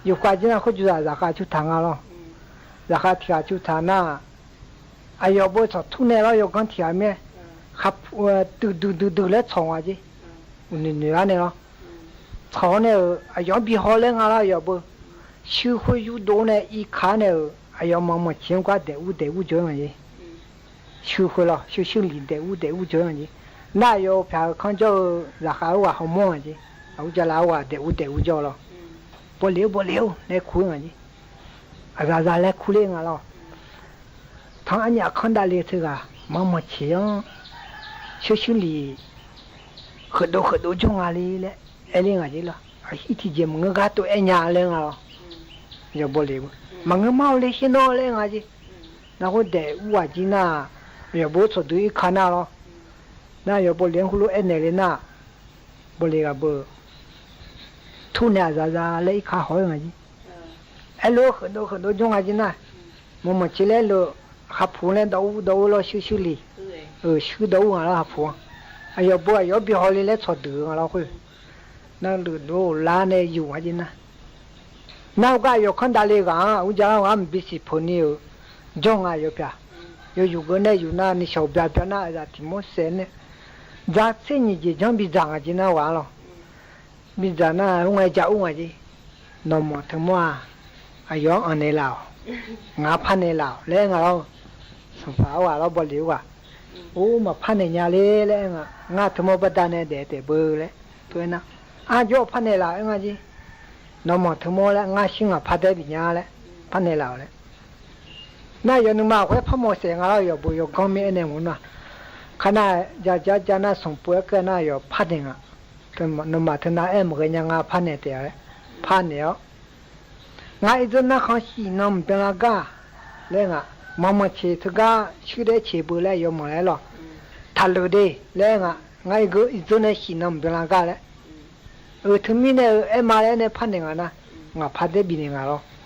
ယူၢ်ဃာ်ကၠီနၤဃုကၠူဇာ စးဃာ်ဆူထးနၤလီၤ, စးဃာ်ထံဂၤဆူထးနၤ အယီၤဘိဆီၣ်ထူၣ်န့ၣ်လီၤ ယိၤကီၢ်ထံဂၤမ့ၢ်, ဃးဖူး တုၤဒုးဒုးဒုးလဲၣ်ဆီၣ်ဝဲက့ၤ, နုာ်နုာ်လၢန့ၣ်လီၤ, ဆီၣ်န့ၣ်ဧၢ အယီၤဘံၣ်ဟီလၢငါလီၤ ယီၤဘိ, ဆှုဃုယူၢ်ဒိၣ်န့ၣ် အံၤခါန့ၣ်ဧၢ အယီၤမီၢ်မီၢ်ဆံးကွၢ် ဒဲးအူဒဲးအူကၠီဂၤက့ၤ ဆှုဃုလီၤ ဆှုဆှုလံာ်ဒဲးအူဒဲးအူကၠီဂၤက့ၤ, နယီၤဖၠၣ်ခီကၠီဧၢ စးဃာ်အဝဲဟီၣ်မီၢ်ဂၤက့ၤ, အအူကၠၢ်လၢ်ဝဲ ဒဲးအူဒဲးအူကၠီလီၤ, ဘီလ့ၤဧၢ ဘီလ့ၤဧၢ လဲၤခူဂၤက့ၤ, အစၤစၤလဲၤခူလၢငါလီၤ ထီၣ်အညၣ်အခီဒၣ်လၢတဂၤ မီၢ်မီၢ်ဆံးဧၢ, ဆှုဆှုလံာ် ဃုာ်ဒိၣ်ဃုာ်ဒိၣ်ကၠီဂၤလံလၢ အဲၣ်လၢငါက့ၤလီၤ, အဟံၣ်ထံၣ်က့ၤ မနုၤဂၤတိၢ်အဲၣ်ညါလၢငါလီၤ, ယီၤဘီလ့ၤဧၢ, မနုၤမၤအိၣ်လၢဟံၣ်နီၢ်လၢငါက့ၤ, နဃိဒဲးအူဝဲကၠီနၤ, ယီၤဘိဆီၣ်ဒုးအံၤခါနၤလီၤ, နယီၤဘီလ့ၤဃိလိအဲၣ်နဲၣ်လၢနၤ ဘီလ့ၤဂၤဘၣ်, ထူၣ်န့ၢ်အစၤစၤလၢအံၤခါဟီၣ်ဂၤက့ၤ, အဲၣ်လိာ်ဃုာ်ဒိၣ်ဃုာ်ဒိၣ်ကၠီဂၤက့ၤနၤ, မီၢ်မီၢ်ဆံးလဲၤလိာ်, ဟးဖူးလဲၤဒီးအူဒီးအူလီၤ ဆှုဆှုလံာ်, ဆှုဒီးအူဂၤလီၤဟးဖူး, အယီၤဘိအယီၤဘံၣ်ဟီလံလၢဆီၣ်ဒုးဂၤလီၤဃိ, နလုၢ်ဒိၣ်လါန့ၣ်ယူၢ်ဝဲကၠီနၤ နကွၢ်ယီၤခီဒၣ်လၢဂၤ အူကၠၢ်လၢ်ဝဲ မ့ၢ်ဘံၣ်စံးဖိန့ၣ်ဧၢ, ကၠီဂၤယီၤဖၠၣ်, ယီၤယူၢ်ဂၤနဲၣ်ယူၢ်နၤ နဆီၣ်ဘျးဘျါနၤ အစၤထံၣ်မိၢ်စဲးန့ၣ်, စးဆ့ၣ်နံၣ်က့ၤ ကၠီဘံၣ်စၢ်ဂၤက့ၤနၤဝဲလီၤ, ဘံၣ်စၢ်နၤ ဟူငဲကၠၢ်အူဂၤက့ၤ, နီၢ်မီႇထိူၼ်မီ အယွၤအၢၼ်ၼႄလၢ် ငါဖးနၢၼ်လၢ် လၢငါလီၤ သၣ်ဖၣ်ဝၣ်လီၤ ဘီလီၤဝၣ် အိၣ် မၤဖးနၢၼ်ညါလၢ လၢငါ ငါထိၼ်မီပဒါန့ၣ် ဒဲးတဲာ်ဘၢလၢ တဲဝဲနၤ အါယွၤဖးနၢၼ်လၢ် အၢ ငါကၠိ နီၢ်မီၣ်ထိၼ်မီလၢ ငါဆူငါဖးတ့ၢ်ဘံၣ်ညါလၢ ဖးနၢၼ်လၢ်လၢ နၢ်ယွၤနုမၢ်ခွဲးဖးမီၢ်စဲးငါလီၤ ယွၤဘိယွၤကီမ့ၢ်အဲၣ်န့ၣ်မူနီၤ ခနၣ် ယၤကၠါကၠါနၢ် ဆိၣ်ပှဲၤကဲနၢ် ယွၤဖးနၢၼ်ငါ နမၤထိၼ်နၢၼ်အဲၣ်မ့ၢ်ဂ့ၤညါ ငါဖးနၢၼ်တဲာ်လၢ ဖးနၢၼ်အီၤ ငါအံၤဒိၣ်နၢ်ခီၣ် ဟံၣ်နီၢ်မုၢ်ပျီလၢ်ဂၤ လၢငါ မၤမီၢ်ဆ့ၣ်ထၢၣ်ဂၤ ဆူဒၣ်ဆ့ၣ်ဘိလၢယွၤမီၢ်လဲလီၤ ထးလၢာ်ဒ့ လၢငါ ငါအံၤဒိၣ် အံၤဒိၣ်န့ၣ် ဟံၣ်နီၢ်မုၢ်ပျီလၢ်ဂၤလၢ အၢ တမံၤန့ၣ် အၢ အဲၣ်မးလၢန့ၣ် ဖးနၢၼ်ငါနၤ ငါဖးတ့ၢ်ဘံၣ်နၢၼ်ငါလီၤ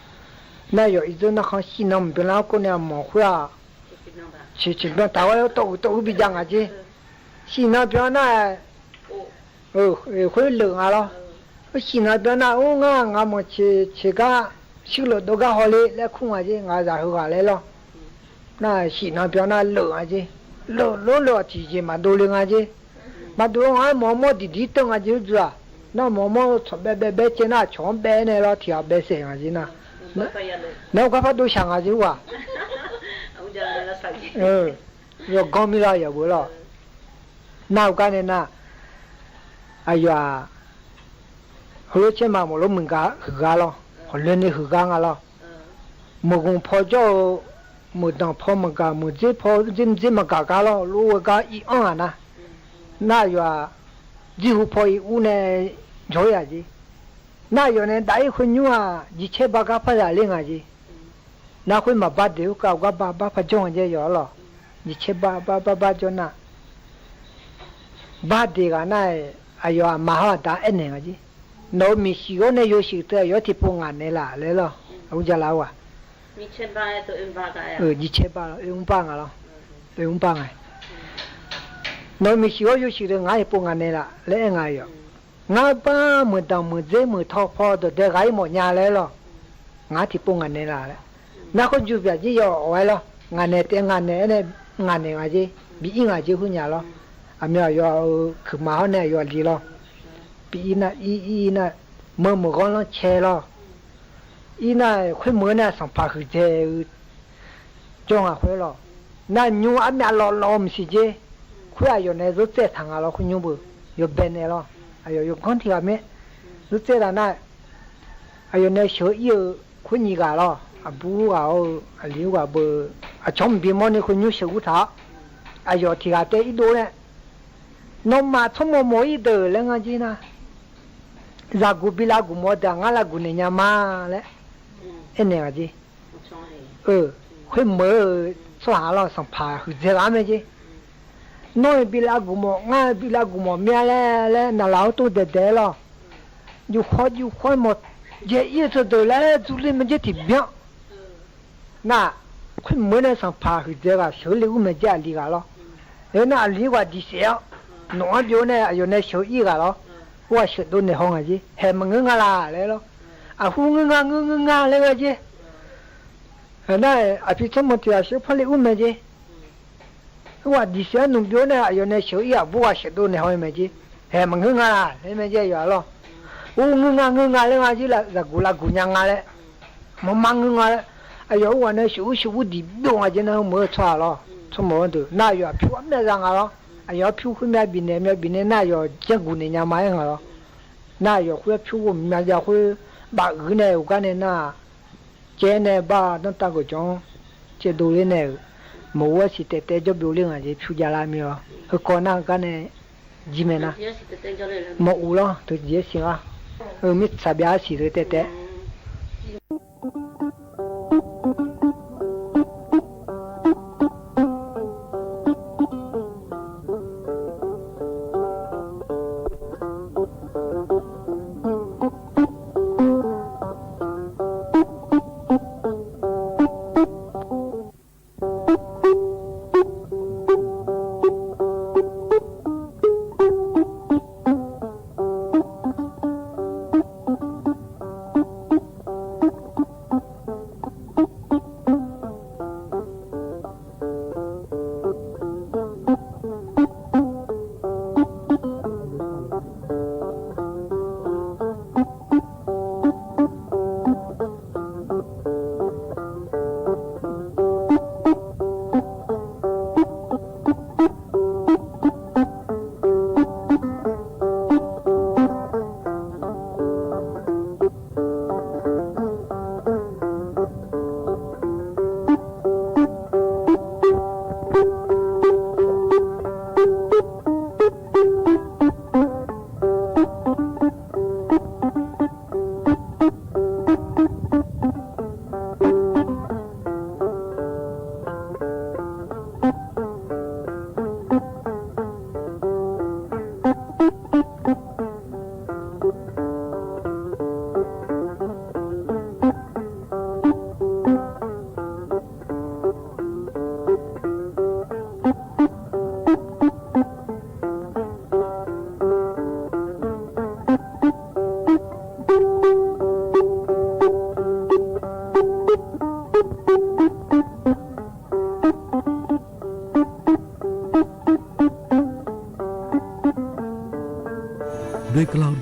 နၢ်ယွၤအံၤဒိၣ်နၢ်ခီၣ် ဟံၣ်နီၢ်မုၢ်ပျီလၢ်ဂၤကိးန့ၣ် အမီၢ်ခွဲး ဆ့ၣ်ဆ့ၣ်ဘျီတၢ်ဝဲ တအုၣ်တအုၣ်ဘံၣ်ယါငါကၠိ ဟံၣ်နီၢ်ပျီလၢ်ဂၤ အၢ ဃုလၢာ်ငါလီၤ ဟံၣ်နီၢ်ပျီလၢ်ဂၤ အိၣ် ငါ ငါမီၢ်ဆ့ၣ်ဆ့ၣ်ဂၤ ဆူလီၤဒိၣ်ဂၤဟီလ့ လၢခူၣ်ငါကၠိ ငါစၢ်ဟူးဂၤလဲလီၤ နၢ်ဟံၣ်နီၢ်ပျီလၢ်ဂၤ လၢာ်ငါကၠိ လၢာ်လီၤလၢာ် အထံၣ်ယဲၢ်မၤဒိလၢငါကၠိ မၤဒိလၢငါ မီၢ်မီၢ်ဒံးဒံးတၢ်ငါကၠိဒုးဧါ နၢ်မီၢ်မီၢ်ဆီၣ်ဘဲဘဲဘဲကဲနၢ် ဆီၣ်ဘဲန့ၣ်လီၤ ထံၣ်အဘဲစဲးငါကၠိနၢ် နၢ်ကွၢ်ဖးဒိၣ်ဆၣ်ငါကၠိဝၣ် ယွၤဂီၢ်မံလီၤ ယွၤဘိလီၤ နၢ်အူကါန့ၣ်နၢ် အယွၤ ဟိလိဆ့မး မီၢ်လိမုၢ်ဂၤဟုၣ်ဂၤလီၤ ဟီၣ်လၢန့ၣ်ဟုၣ်ဂၤငါလီၤ မုၢ်ဂီၤဖီကၠီၣ်ဧိၤ မုၢ်တၢ်ဖီမုၢ်ဂၤ မုၢ်စ့ဖီစ့မုၢ်ဂၤကါလီၤ လိဝဲဂၤအံၤအီၣ်ဂၤနၤ နၢ်ယွၤ ဒ်ဟူးဖီအံၤအူန့ၣ် ယီၤယၤကၠိ နၢ်ယွၤန့ၣ် ဒၣ်အံၤခွ့ညူဧါ ယဆဲးဘါကါဖးယၤလၢငါကၠိ နၢ်ခွ့မၤဘါဒ့ၣ် ဟူးကါဂၤဘါဘါဖးကၠီၣ်ဂၤကၠိယီၤလီၤ ယဆဲးဘါဘါဘါဘါကၠီၣ်နၢ် ဘါဒ့ၣ်ဂၤနၢ် အယွၤအမၤဟီၣ်တၢ်အဲၣ်န့ၣ်ဂၤကၠိ နီၢ်မ့ၢ်ဟံၣ်ဂီၢ်န့ၣ် ယိၤဆံးတၢ် ယွၤထံၣ်ပိာ်ငါနဲလၢ်လဲလီၤ အူကၠၢလၢဝၤ ယဆဲးဘါလီၤ အၢ အူဘၣ်ငါလီၤ အူဘၣ်ငါ နီၢ်မ့ၢ်ဟံၣ်ဂီၢ်ယိၤဆံးတၢ် ငါထံၣ်ပိာ်ငါနဲလၢ် လၢအဲၣ်ငါယီၤ ငါဘါမုၢ်တၢ်မုၢ်စ့မုၢ်ထီဖီဒီး ဒဲဂၤအံၤမီၢ်ညါလဲလီၤ ငါထံၣ်ပိာ်ငါနဲလၢ်လဲ နၢ်ခိယုၢ်ပၠးကၠိယီၤအဝဲလီၤ ငါနဲတဲ ငါနဲန့ၣ် ငါနဲဂၤကၠိ ဘံၣ်အံၣ်ဂၤကၠိဟုညါလီၤ အမ့ၢ်အယွၤ ခုၣ်မၤဟီၣ်န့ၣ် အယွၤလံလီၤ ပအံၣ်နၢ်အံၣ်အံၣ်နၢ် မၢမုၢ်ဂီၢ်လီၤဆဲးလီၤ အံၣ်နၢ်ခွ့မၢန့ၣ် သၣ်ဖးဟုၣ်စဲး ကၠီၣ်ငါခွ့လီၤ နၢ်ညူအမ့ၢ်အလီၤလီၤမုၢ်ဆံးကၠိ ခွ့အယိၤန့ၣ်ဒိးစဲးထီၣ်ငါလီၤ ခွ့ညူဘိ ယိၤဘဲနဲလီၤ အယိၤယိၤကီထံၣ်ဂၤမ့ၢ် ဒိးစဲးတၢ်နၢ် အယိၤန့ၣ်ဆၢအံၣ်ဧိၤ ခွ့ညံဂၤလီၤ အဘူးဂၤဧိၤ အလံၤဂၤဘၣ် အဆီမုၢ်ဘံမီၢ်န့ၣ် ခွ့ညူဆၢအူထီၣ် အယိၤထံၣ်ဂၤတဲအံၤဒိးန့ၣ် နီၢ်မၤဆိကမိၣ်မိၢ်အံၤဒၢးလၢငါကၠိနၢ် ယၤကူၣ်ဘံလၢကူၣ်မီၢ်တၢ် ငါလၢကူၣ်နဲၣ်ညါမးလၢ အဲၣ်နဲၣ်ဂၤကၠိ အၢ ခွ့မၢ ဆိဟးလီၤ သၣ်ဖးဟုၣ်စဲးဂၤမ့ၢ်ကၠိ နီၢ်အံၤဘံလၢကူၣ်မီၢ် ငါဘံလၢကူၣ်မီၢ်မ့ၢ်လၢ လၢနလၤအိၣ်တိၢ်ဒဲးဒဲးလီၤ ယူၢ်ဃီယူၢ်ဃီမီၢ် ယဲအံၣ်အသိးဒၢးလၢ သူလ့ၣ်မ့ၢ်ကၠိထံၣ်ဘၣ် နၢ် ခွ့မၢန့ၣ် သၣ်ဖးဟုၣ်စဲးဂၤ ဆၢလ့ၣ်အူမ့ၢ်ကၠိအလံၤဂၤလီၤ လၢနၢ်အလံၤဝဲဒံးစဲးအီၤ နီၢ်အီၣ်ဘျီန့ၣ် အယိၤန့ၣ်ဆၢအံၣ်ဂၤလီၤ ဝဲဆၢဒိးနဲၣ်ဟီၣ်ဂၤကၠိ ဟဲမုၢ်ငါလၢ်လဲလီၤ အဟူးငါငါငါလၢဂၤကၠိ နၢ် အဖံဆိကမိၣ်ထံၣ်အဆၢဖီလ့ၣ်အူမ့ၢ်ကၠိ ဝဲဒံးစဲးနုၢ်ဘျီန့ၣ် အယိၤန့ၣ်ဆၢအံၣ်အဘူး ဝဲဆၢဒိးနဲၣ်ဟီၣ်မ့ၢ်ကၠိ ဟဲမုၢ်ငါလၢ် လၢမ့ၢ်ကၠိယွၤလီၤ အူးငါငါလၢဂၤကၠိလၢ ယၤကူၣ်လၢကူၣ်ညါငါလၢ မၤမၤငါလၢ အယိၤအိၣ်ဝဲန့ၣ် ဆၢအူဆၢအူဒံးဘျီဂၤကၠိန့ၣ် မၢဆိလီၤ ဆိကမိၣ်ဝဲဒၣ် နၢ်ယွၤဖံဝဲမ့ၢ်ယၤငါလီၤ အယိၤဖံဃုမ့ၢ်ဘံၣ်နဲၣ် မ့ၢ်ဘံၣ်နဲၣ် နၢ်ယွၤကၠိကူၣ်နဲၣ်ညါမၤအဲၣ်ဂၤလီၤ နၢ်ယွၤဃုဖံဝဲမ့ၢ်ယၤဃု ဘၣ်ဂုာ်န့ၣ် အိၣ်ကါန့ၣ်နၢ် ကဲန့ၣ်ဘၣ်နီၢ်တၢ်ကစီၣ် ကဲဒိးလၢန့ၣ် မ့ၢ်ဝဲစံးတဲတဲကၠီဘျီလၢဂၤကၠိ ဖၠူယါလၢမံၤလီၤ ဟဲကီးနၢ်ကါန့ၣ် ယံၤမဲာ်နၤ မ့ၢ်အူလီၤ တယဲစံးလီၤ မ့ၢ်သးဘျါစံးတတဲတဲ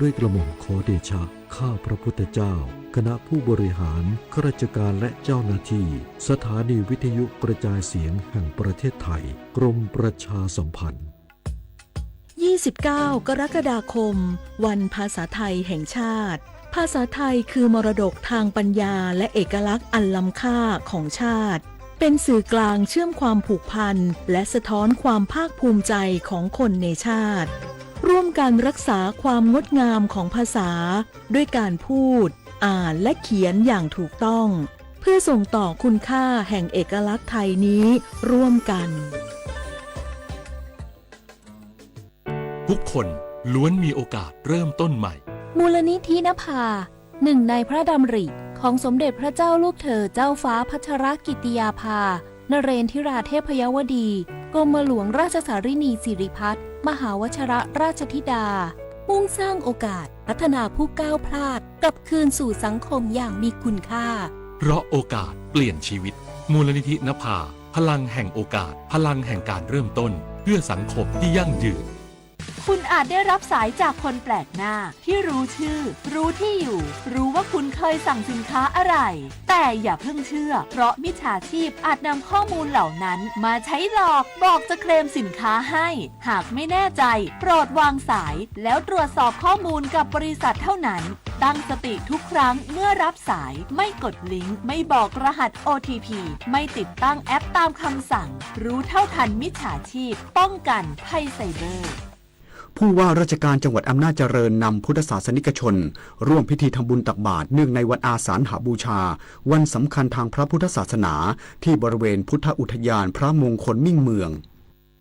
ด้วยกระหม่อมขอเดชะ ข้าพระพุทธเจ้า คณะผู้บริหาร ข้าราชการและเจ้าหน้าที่ สถานีวิทยุกระจายเสียงแห่งประเทศไทย กรมประชาสัมพันธ์ ยี่สิบเก้า กรกฎาคม วันภาษาไทยแห่งชาติ ภาษาไทยคือมรดกทางปัญญาและเอกลักษณ์อันล้ำค่าของชาติ เป็นสื่อกลางเชื่อมความผูกพันและสะท้อนความภาคภูมิใจของคนในชาติ ร่วมกันรักษาความงดงามของภาษา ด้วยการพูด อ่านและเขียนอย่างถูกต้อง เพื่อส่งต่อคุณค่าแห่งเอกลักษณ์ไทยนี้ร่วมกัน ทุกคนล้วนมีโอกาสเริ่มต้นใหม่ มูลนิธินภา หนึ่งในพระดำริของสมเด็จพระเจ้าลูกเธอเจ้าฟ้าพัชรกิติยาภา นเรนทิราเทพยวดี กรมหลวงราชสารินีสิริพัฒน์ มหาวชรราชธิดา มุ่งสร้างโอกาสพัฒนาผู้ก้าวพลาดกลับคืนสู่สังคมอย่างมีคุณค่า เพราะโอกาสเปลี่ยนชีวิต มูลนิธินภา พลังแห่งโอกาส พลังแห่งการเริ่มต้น เพื่อสังคมที่ยั่งยืน คุณอาจได้รับสายจากคนแปลกหน้าที่รู้ชื่อ รู้ที่อยู่ รู้ว่าคุณเคยสั่งสินค้าอะไร แต่อย่าเพิ่งเชื่อ เพราะมิจฉาชีพอาจนำข้อมูลเหล่านั้นมาใช้หลอก บอกจะเคลมสินค้าให้ หากไม่แน่ใจ โปรดวางสาย แล้วตรวจสอบข้อมูลกับบริษัทเท่านั้น ตั้งสติทุกครั้งเมื่อรับสาย ไม่กดลิงก์ ไม่บอกรหัส โอ ที พี ไม่ติดตั้งแอปตามคำสั่ง รู้เท่าทันมิจฉาชีพ ป้องกันภัยไซเบอร์ ผู้ว่าราชการจังหวัดอำนาจเจริญนำพุทธศาสนิกชน ร่วมพิธีทำบุญตักบาตรเนื่องในวันอาสาฬหบูชา วันสำคัญทางพระพุทธศาสนา ที่บริเวณพุทธอุทยานพระมงคลมิ่งเมือง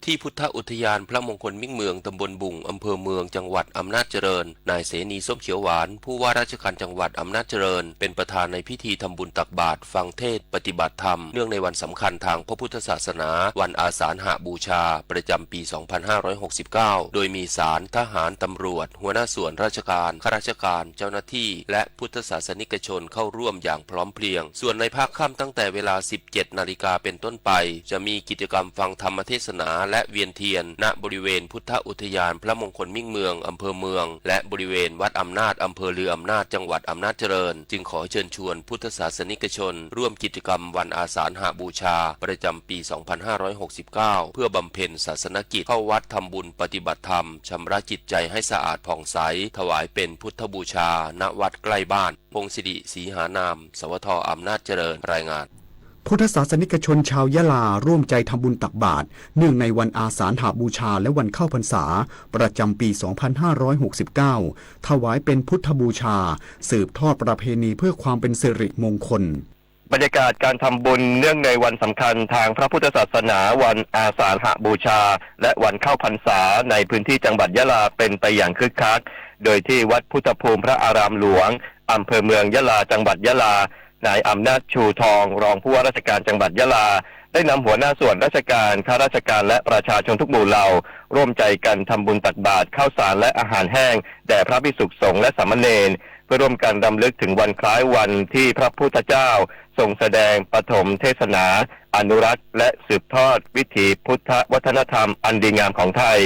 ที่พุทธอุทยานพระมงคลมิ่งเมือง ตำบลบุ่ง อำเภอเมือง จังหวัดอำนาจเจริญ นายเสนี ส้มเขียวหวาน ผู้ว่าราชการจังหวัดอำนาจเจริญ เป็นประธานในพิธีทำบุญตักบาตร ฟังเทศน์ ปฏิบัติธรรม เนื่องในวันสำคัญทางพระพุทธศาสนา วันอาสาฬหบูชา ประจำปี สองพันห้าร้อยหกสิบเก้า โดยมีศาล ทหาร ตำรวจ หัวหน้าส่วนราชการ ข้าราชการ เจ้าหน้าที่ และพุทธศาสนิกชนเข้าร่วมอย่างพร้อมเพรียง ส่วนในภาคค่ำตั้งแต่เวลา สิบเจ็ดนาฬิกาเป็นต้นไป จะมีกิจกรรมฟังธรรมเทศนาและเวียนเทียน ณ บริเวณพุทธอุทยานพระมงคลมิ่งเมือง อำเภอเมือง และบริเวณวัดอำนาจ อำเภอลืออำนาจ จังหวัดอำนาจเจริญ จึงขอเชิญชวนพุทธศาสนิกชน ร่วมกิจกรรมวันอาสาฬหบูชา ประจำปี สองพันห้าร้อยหกสิบเก้า เพื่อบำเพ็ญศาสนกิจ เข้าวัดทำบุญปฏิบัติธรรม ชำระจิตใจให้สะอาดผ่องใส ถวายเป็นพุทธบูชา ณ วัดใกล้บ้าน พงศิริ ศรีหานาม สวท อำนาจเจริญ รายงาน พุทธศาสนิกชนชาวยะลาร่วมใจทำบุญตักบาตร เนื่องในวันอาสาฬหบูชาและวันเข้าพรรษา ประจำปี สองพันห้าร้อยหกสิบเก้า ถวายเป็นพุทธบูชา สืบทอดประเพณีเพื่อความเป็นสิริมงคล บรรยากาศการทำบุญเนื่องในวันสำคัญทางพระพุทธศาสนา วันอาสาฬหบูชา และวันเข้าพรรษา ในพื้นที่จังหวัดยะลาเป็นไปอย่างคึกคัก โดยที่วัดพุทธภูมิพระอารามหลวง อำเภอเมืองยะลา จังหวัดยะลา นายอำนาจ ชูทอง รองผู้ว่าราชการจังหวัดยะลา ได้นำหัวหน้าส่วนราชการ ข้าราชการ และประชาชนทุกหมู่เหล่า ร่วมใจกันทำบุญตักบาตรข้าวสารและอาหารแห้งแด่พระภิกษุสงฆ์และสามเณร เพื่อร่วมกันรำลึกถึงวันคล้ายวันที่พระพุทธเจ้าทรงแสดงปฐมเทศนา อนุรักษ์และสืบทอดวิถีพุทธวัฒนธรรมอันดีงามของไทย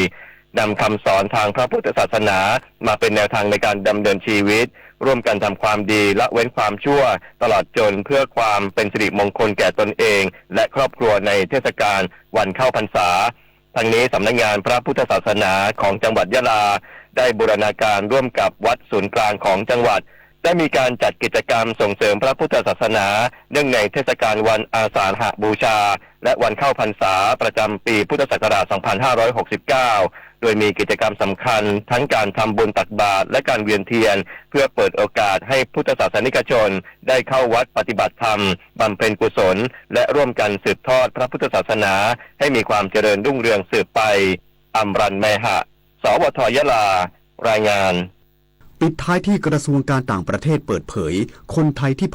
นำคำสอนทางพระพุทธศาสนามาเป็นแนวทางในการดำเนินชีวิต ร่วมกันทำความดี ละเว้นความชั่ว ตลอดจนเพื่อความเป็นสิริมงคลแก่ตนเอง และครอบครัวในเทศกาลวันเข้าพรรษา ทั้งนี้สำนักงานพระพุทธศาสนาของจังหวัดยะลา ได้บูรณาการร่วมกับวัดศูนย์กลางของจังหวัด ได้มีการจัดกิจกรรมส่งเสริมพระพุทธศาสนา เนื่องในเทศกาลวันอาสาฬหบูชา และวันเข้าพรรษาประจำปีพุทธศักราช สองพันห้าร้อยหกสิบเก้า โดยมีกิจกรรมสำคัญทั้งการทำบุญตักบาตร และการเวียนเทียน เพื่อเปิดโอกาสให้พุทธศาสนิกชนได้เข้าวัดปฏิบัติธรรม บำเพ็ญกุศล และร่วมกันสืบทอดพระพุทธศาสนา ให้มีความเจริญรุ่งเรืองสืบไป อำรัน แมหะ สวท ยะลา รายงาน ปิดท้ายที่กระทรวงการต่างประเทศเปิดเผย คนไทยที่